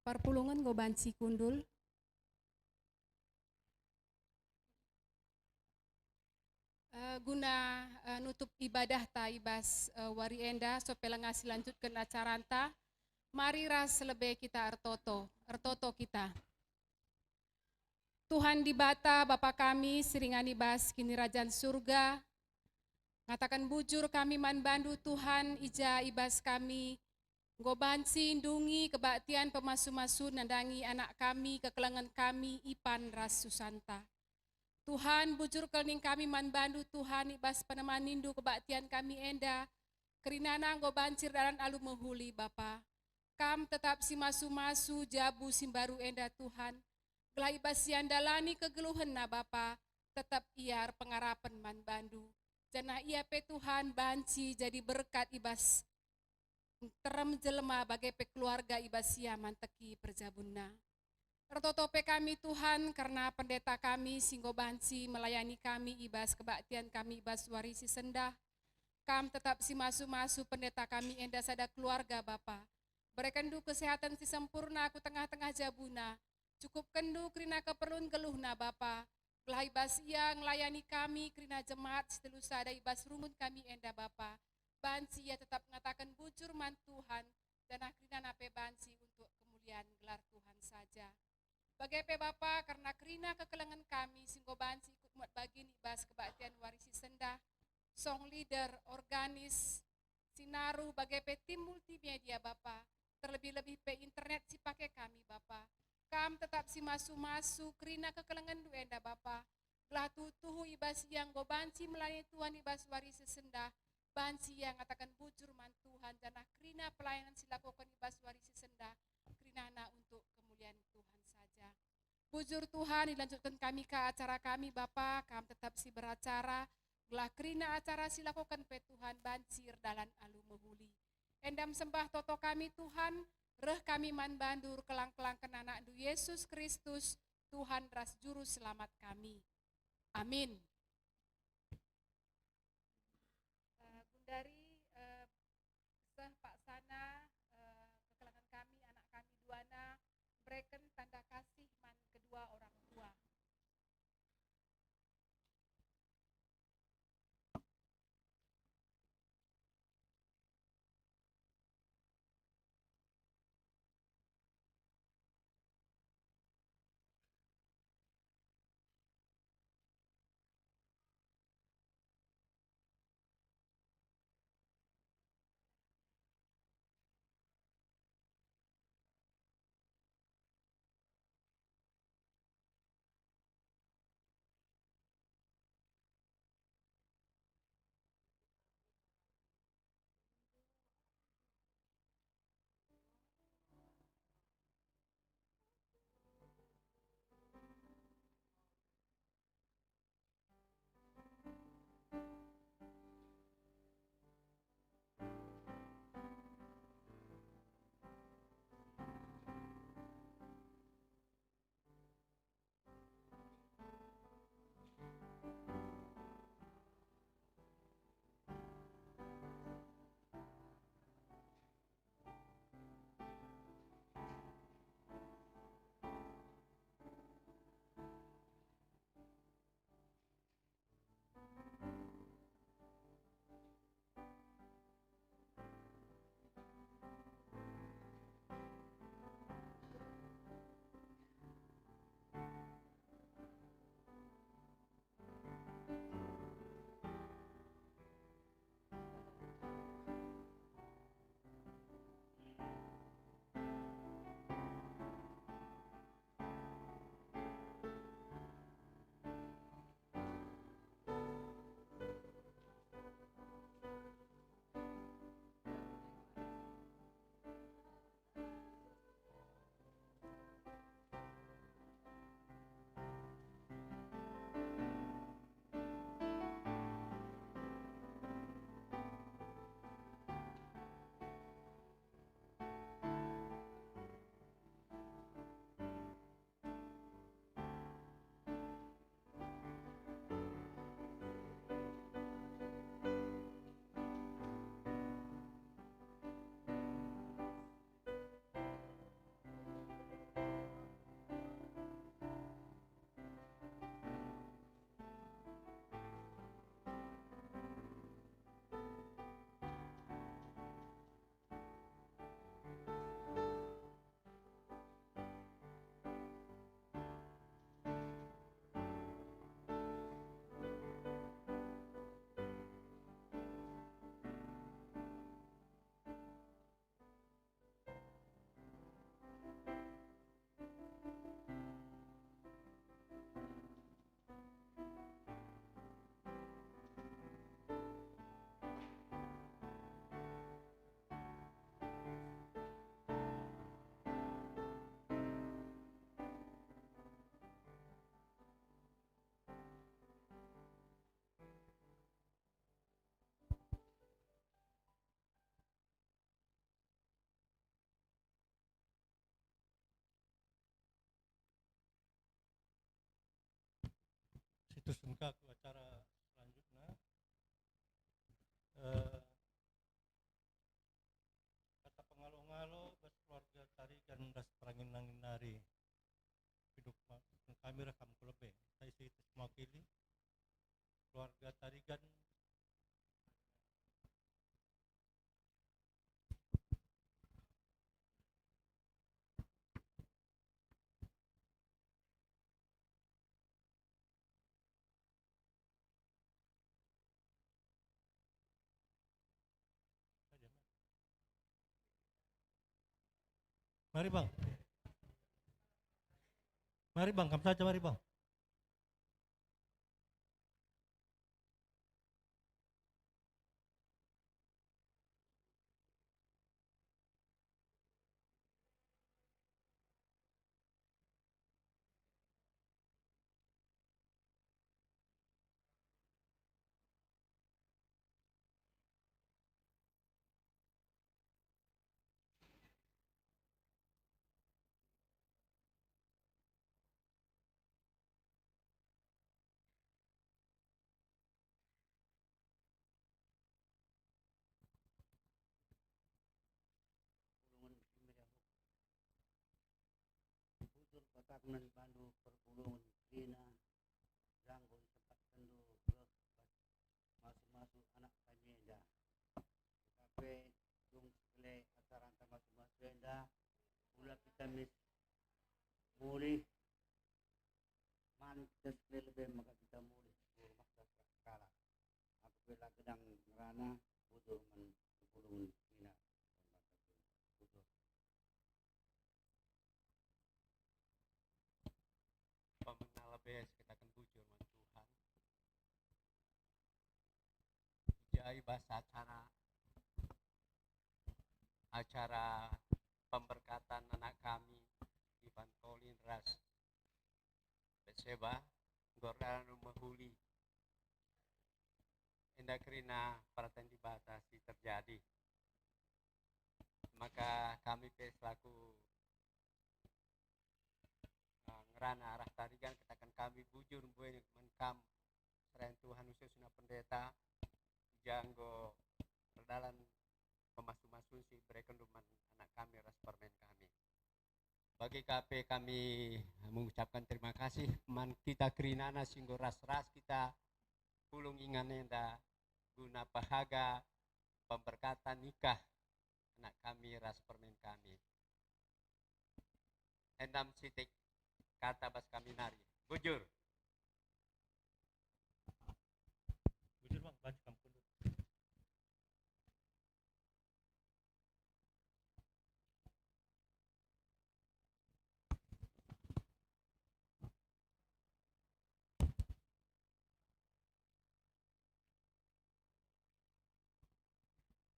Perpulungen enggo banci kundul. Eh, guna, eh, nutup ibadahta i bas, eh, wari enda, sope langa silanjutken acaranta, mari ras lebe kita ertoto, ertoto kita. Tuhan Dibata, Bapa kami si ringan i bas Kinirajan Surga, ngataken bujur kami man bandu, Tuhan, i ja i bas kami enggo banci ndungi kebaktian pemasu-masu nandangi anak kami, kekelengen kami, Ipan ras Susanta. Tuhan, bujur kal ning kami man bandu, Tuhan, i bas penemanindu kebaktian kami enda, kerinana enggo banci erdalan alu mehuli, Bapa. Kam tetap si masu-masu jabu si mbaru enda, Tuhan, gelah i bas ia ndalani kegeluhenna, Bapa, tetap ia erpengarapen man bandu. Janah ia pe, Tuhan, banci jadi berkat i bas nterem jelma bage pe keluarga i bas ia manteki perjabunna. Ertoto pe kami, Tuhan, kerna pendeta kami si enggo banci melayani kami i bas kebaktian kami i bas wari si sendah. Kam tetap si masu-masu pendeta kami enda sada keluarga, Bapa. Berekenndu kesehatan si sempurna ku tengah-tengah jabuna. Cukupkenndu kerina keperlun geluhna, Bapa. Gelah i bas ia ngelayani kami kerina jemaat si telu sada i bas runggun kami enda, Bapa. Banci ia tetap ngataken bujur man Tuhan, janah kerinana pe banci untuk kemulian gelar Tuhan saja. Bage pe, Bapa, kerna kerina kekelengen kami si enggo banci ikut muat bagin i bas kebaktian wari si sendah, song leader, organis, sinaru, bage pe tim multimedia, Bapa, terlebih-lebih pe internet si pake kami, Bapa. Kam tetap si masu-masu kerina kekelengenndu enda, Bapa, gelah tuhu-tuhu i bas ia enggo banci melayani Tuhan i bas wari si sendah, banci ia ngataken bujur man Tuhan, janah kerina pelayanan si lakoken i bas wari si sendah, kerinana untuk kemulian Tuhan saja. Bujur Tuhan, ilanjutken kami ka acara kami, Bapa, Kam tetap si beracara, gelah kerina acara si lakoken pe, Tuhan, banci erdalan alu mehuli. Enda me sembah toto kami, Tuhan, reh kami man bandu erkelang-kelangken AnakNdu Yesus Kristus, Tuhan ras Juru Selamat kami. Amin. Eh, gundari, eh, seh paksana, eh, kekelengen kami, anak kami duana, mereken tanda kasih man kedua orang tua. Aku acara selanjutnya, eh, kata pengalo-ngalo bas keluarga Tarigan ras perangin-angin nari. Piduk ma-, kami rekam ku lebe. Saya isi mewakili keluarga Tarigan. Mari, Bang. Mari, Bang, kam saja, mari, Bang. Pulungen si meriah ukur. Bujur patakna bandu perpulungen kerina, janggo isempatkendu geh bas masu-masu anak kami enda. Kape dung sekele acaranta masu-masu enda, ula kita mis mulih, man kita sekele lebe maka kita mulih ku rumah kalak. Aku pe la gedang ngerana, bujur man perpulungen kerina. Bujur. Pamenal lebe sikataken bujur man Tuhan. Jadi bas acara, acara pemberkatan anak kami, Ivan Colin ras Betseba, enggo erdalan mehuli. Enda kerina perbahanen Dibata si terjadi. Maka kami pe selaku, eh, ngerana arah Tarigan, kataken kami bujur mbue man kam, serayan Tuhan khususna pendeta, janggo erdalan pemasu-masun si iberekenndu man anak kami ras permen kami. Bage ka pe kami mengucapkan terima kasih man kita kerinana si enggo ras-ras kita pulung ingan enda guna pehaga pemberkatan nikah anak kami ras permen kami. Endam sitik kata bas kami nari. Bujur. Bujur, Bang, banci kam kundul.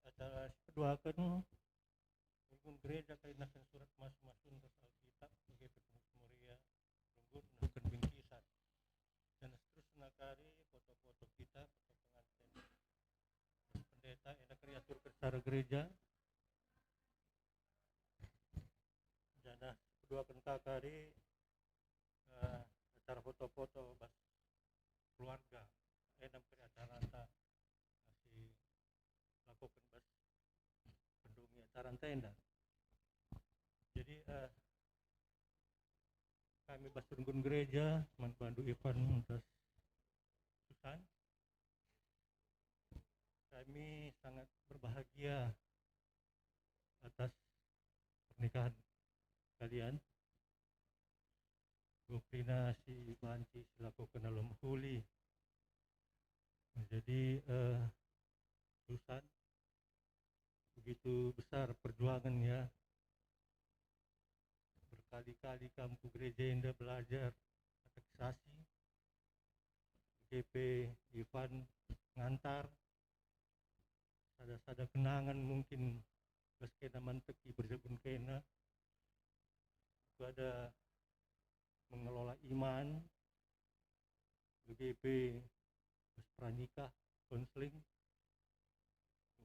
Acara si peduaken, runggun gereja kerinaken surat masu-masun ras Alkitab, bage pe Pengurus Moria, runggun nuhken bingkisan. Janah seterusna kari foto-foto kita, foto penganten. Pendeta enda kari aturken secara gereja. Janah peduaken ka kari, eh, acara foto-foto bas keluarga. Enda me kari acaranta si lakoken bas pendungi acaranta enda. Jadi, eh, kami bas runggun gereja, man bandu Ivan ras Susan, kami sangat berbahagia atas pernikahan kalian. Enggo kerina si banci selaku kenal mehuli. Jadi, eh, Susan, begitu besar perjuangannya. Berkali-kali kam ku gereja enda belajar katekisasi. Bage pe Ivan ngantar sada-sada kenangan mungkin bas kena manteki perjabun kena. Ada mengelola iman, bage pe bas pranikah, konseling.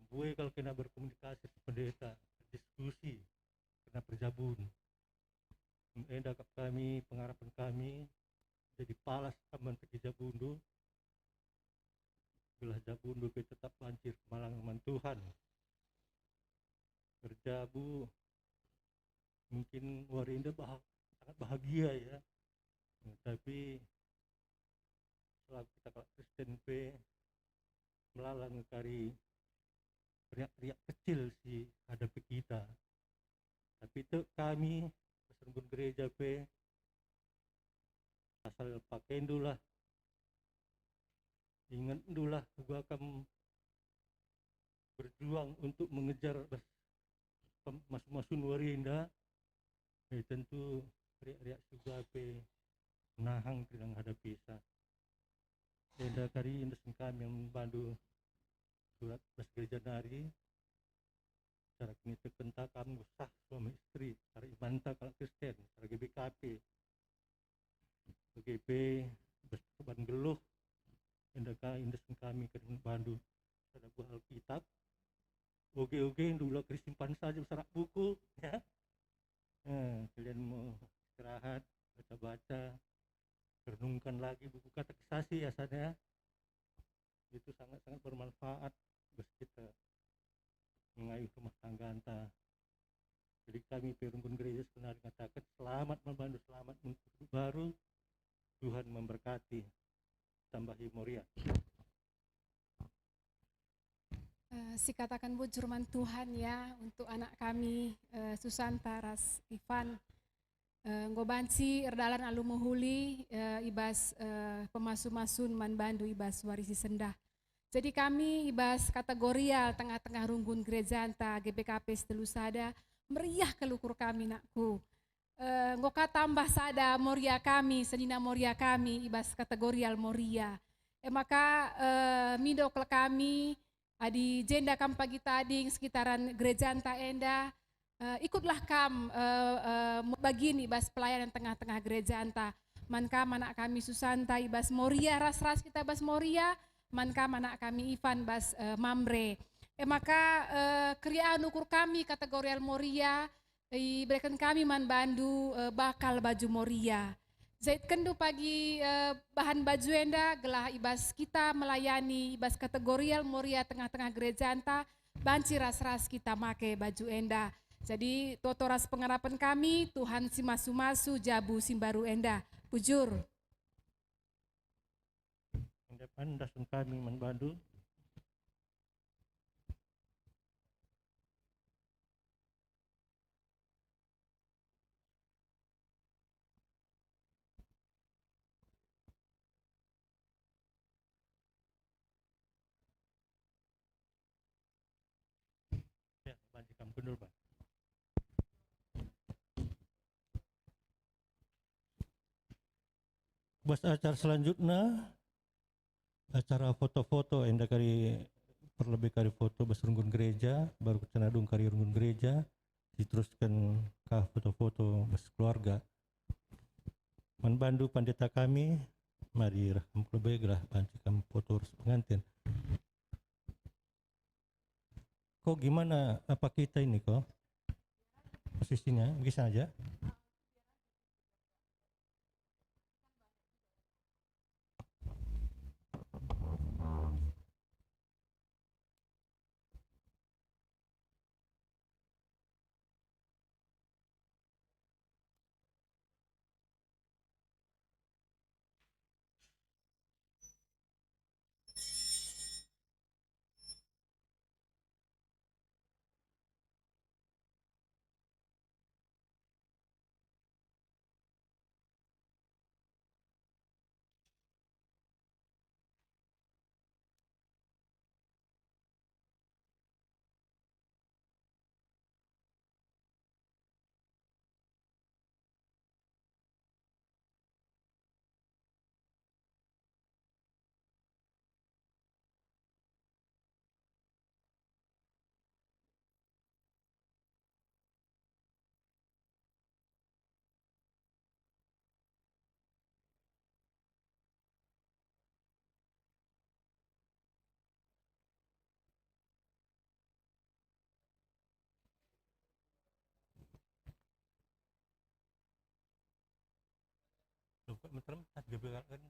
Mbue kal kena berkomunikasi ras pendeta, berdiskusi kena perjabun. Enda kap kami, pengarapen kami, jadi palas kam manteki jabundu, gelah jabundu pe tetap banci erkemalangen man Tuhan. Erjabu mungkin wari enda bah-, sangat bahagia, ya. Tapi selaku kita kalak Kristen pe, melala nge kari riak-riak kecil si hadapi kita. Tapi tek kami, bas runggun gereja pe, asal pakainndulah, ingetndulah uga kam berjuang untuk mengejar bas pem-, masu-masun wari enda, eh, tentu riak-riak si uga pe nahang kerina menghadapi sa. Enda kari endesen kami man bandu surat bas gereja nari, cara kinitekenta kam sah suami istri, cara imanta kalak Kristen, cara G B K P, G B K P, bas perban nggeluh, enda ka endesen kami kari man bandu sada buah Alkitab. Oge-oge ndula kari simpan saja bas arah buku, ya. Eh, kalian mau istirahat, baca-baca, renungkan lagi buku katekisasi, ya, sana. Itu sangat-sangat bermanfaat bas kita mengayuh rumah tangganta. Jadi kami pe runggun gereja sebenarnya ngataken selamat man bandu, selamat menempuh hidup baru. Tuhan memberkati, tambahi Moria. Eh, sikataken bujur man Tuhan, ya, untuk anak kami, eh, Susanta ras Ivan. Eh, enggo banci erdalan alu mehuli, eh, i bas, eh, pemasu-masun man bandu i bas wari si sendah. Jadi kami i bas kategorial tengah-tengah runggun gerejanta G B K P Setelu Sada, meriah kal ukur kami, nakku. Eh, enggo ka tambah sada Moria kami, senina Moria kami i bas kategorial Moria. E maka, eh, mindo kal kami, adi jenda kam pagi tading sekitaran gerejanta enda, eh, ikutlah kam, eh, eh, bagin i bas pelayanan tengah-tengah gerejanta. Man kam anak kami Susanta i bas Moria, ras-ras kita bas Moria, man kam anak kami Ivan bas, eh, Mamre. E maka, eh, keriahen ukur kami kategorial Moria, ibereken kami man bandu, eh, bakal baju Moria. Jahitkenndu pagi, eh, bahan baju enda gelah i bas kita melayani i bas kategorial Moria tengah-tengah gerejanta, banci ras-ras kita make baju enda. Jadi, toto ras pengarapen kami, Tuhan si masu-masu jabu si mbaru enda. Bujur. Enda pe endesen kami man bandu. Ya, banci kam kundul, Pak. Bas acara selanjutna, acara foto-foto, enda kari perlebe kari foto bas runggun gereja, baru kecana dung kari runggun gereja, diterusken ka foto-foto bas keluarga. Man bandu pandita kami, mari reh kam ku lebe gelah banci kam foto ras pengantin. Ko gimana, apa kita ini ko? Posisinya, bisa aja. Loh, kok meterem tas dia berak kan?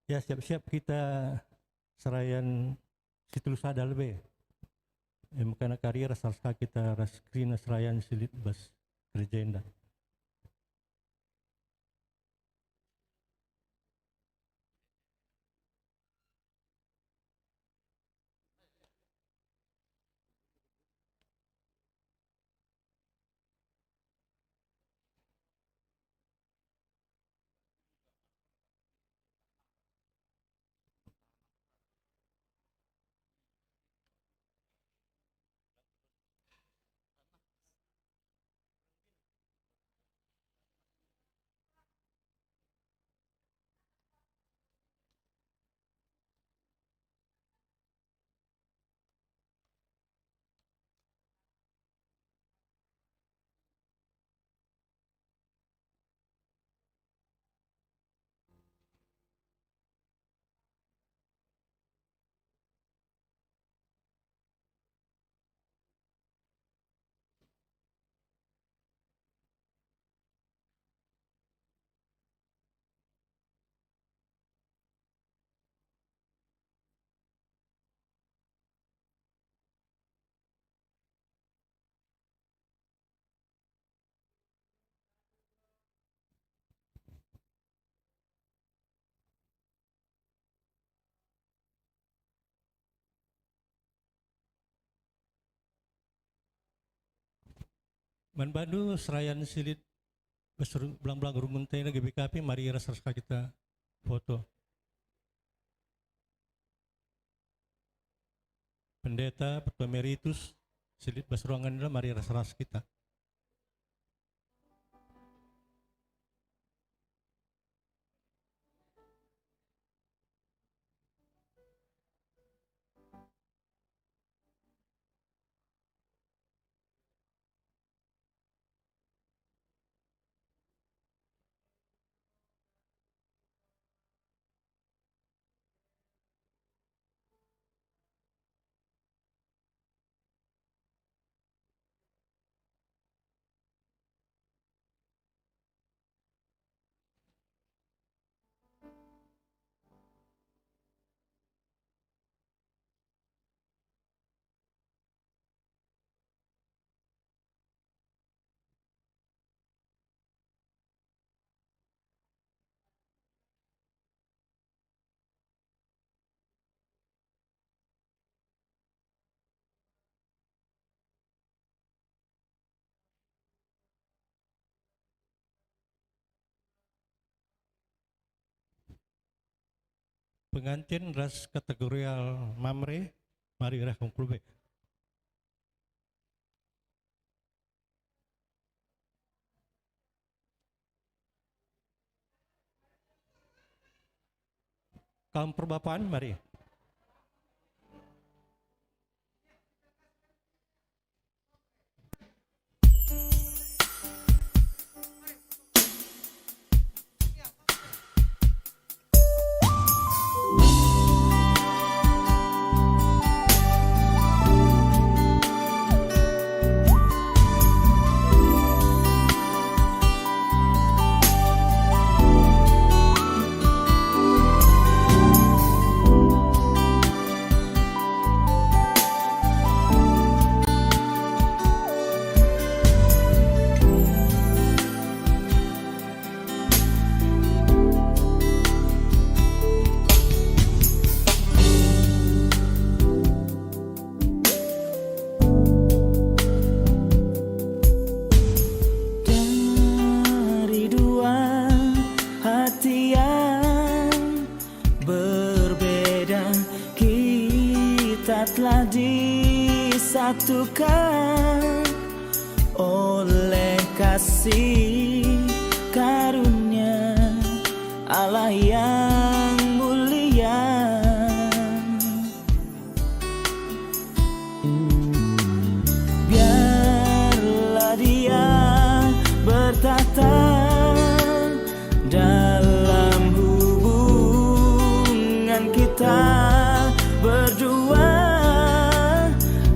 Ya, siap-siap kita serayan si telu sada lebe. Em, kena kari ras, ras ka kita ras kerina serayan si lit bas gereja enda. Man bandu serayan si lit bas ru-, belang-belang runggun enda G B K P, mari ras-ras ka kita foto. Pendeta, Pertua Emeritus, si lit bas ruangen enda, mari ras-ras kita. Pengantin ras kategorial Mamre, mari reh kum klube. Kaum perbapan, mari. Dari dua hati yang berbeda, kita telah disatukan oleh kasih karunia Allah yang mulia. Biarlah dia bertata dalam hubungan kita berdua,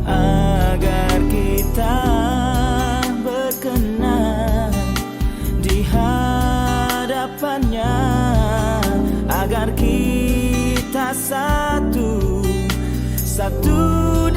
agar kita berkenan di hadapannya, agar kita satu, satu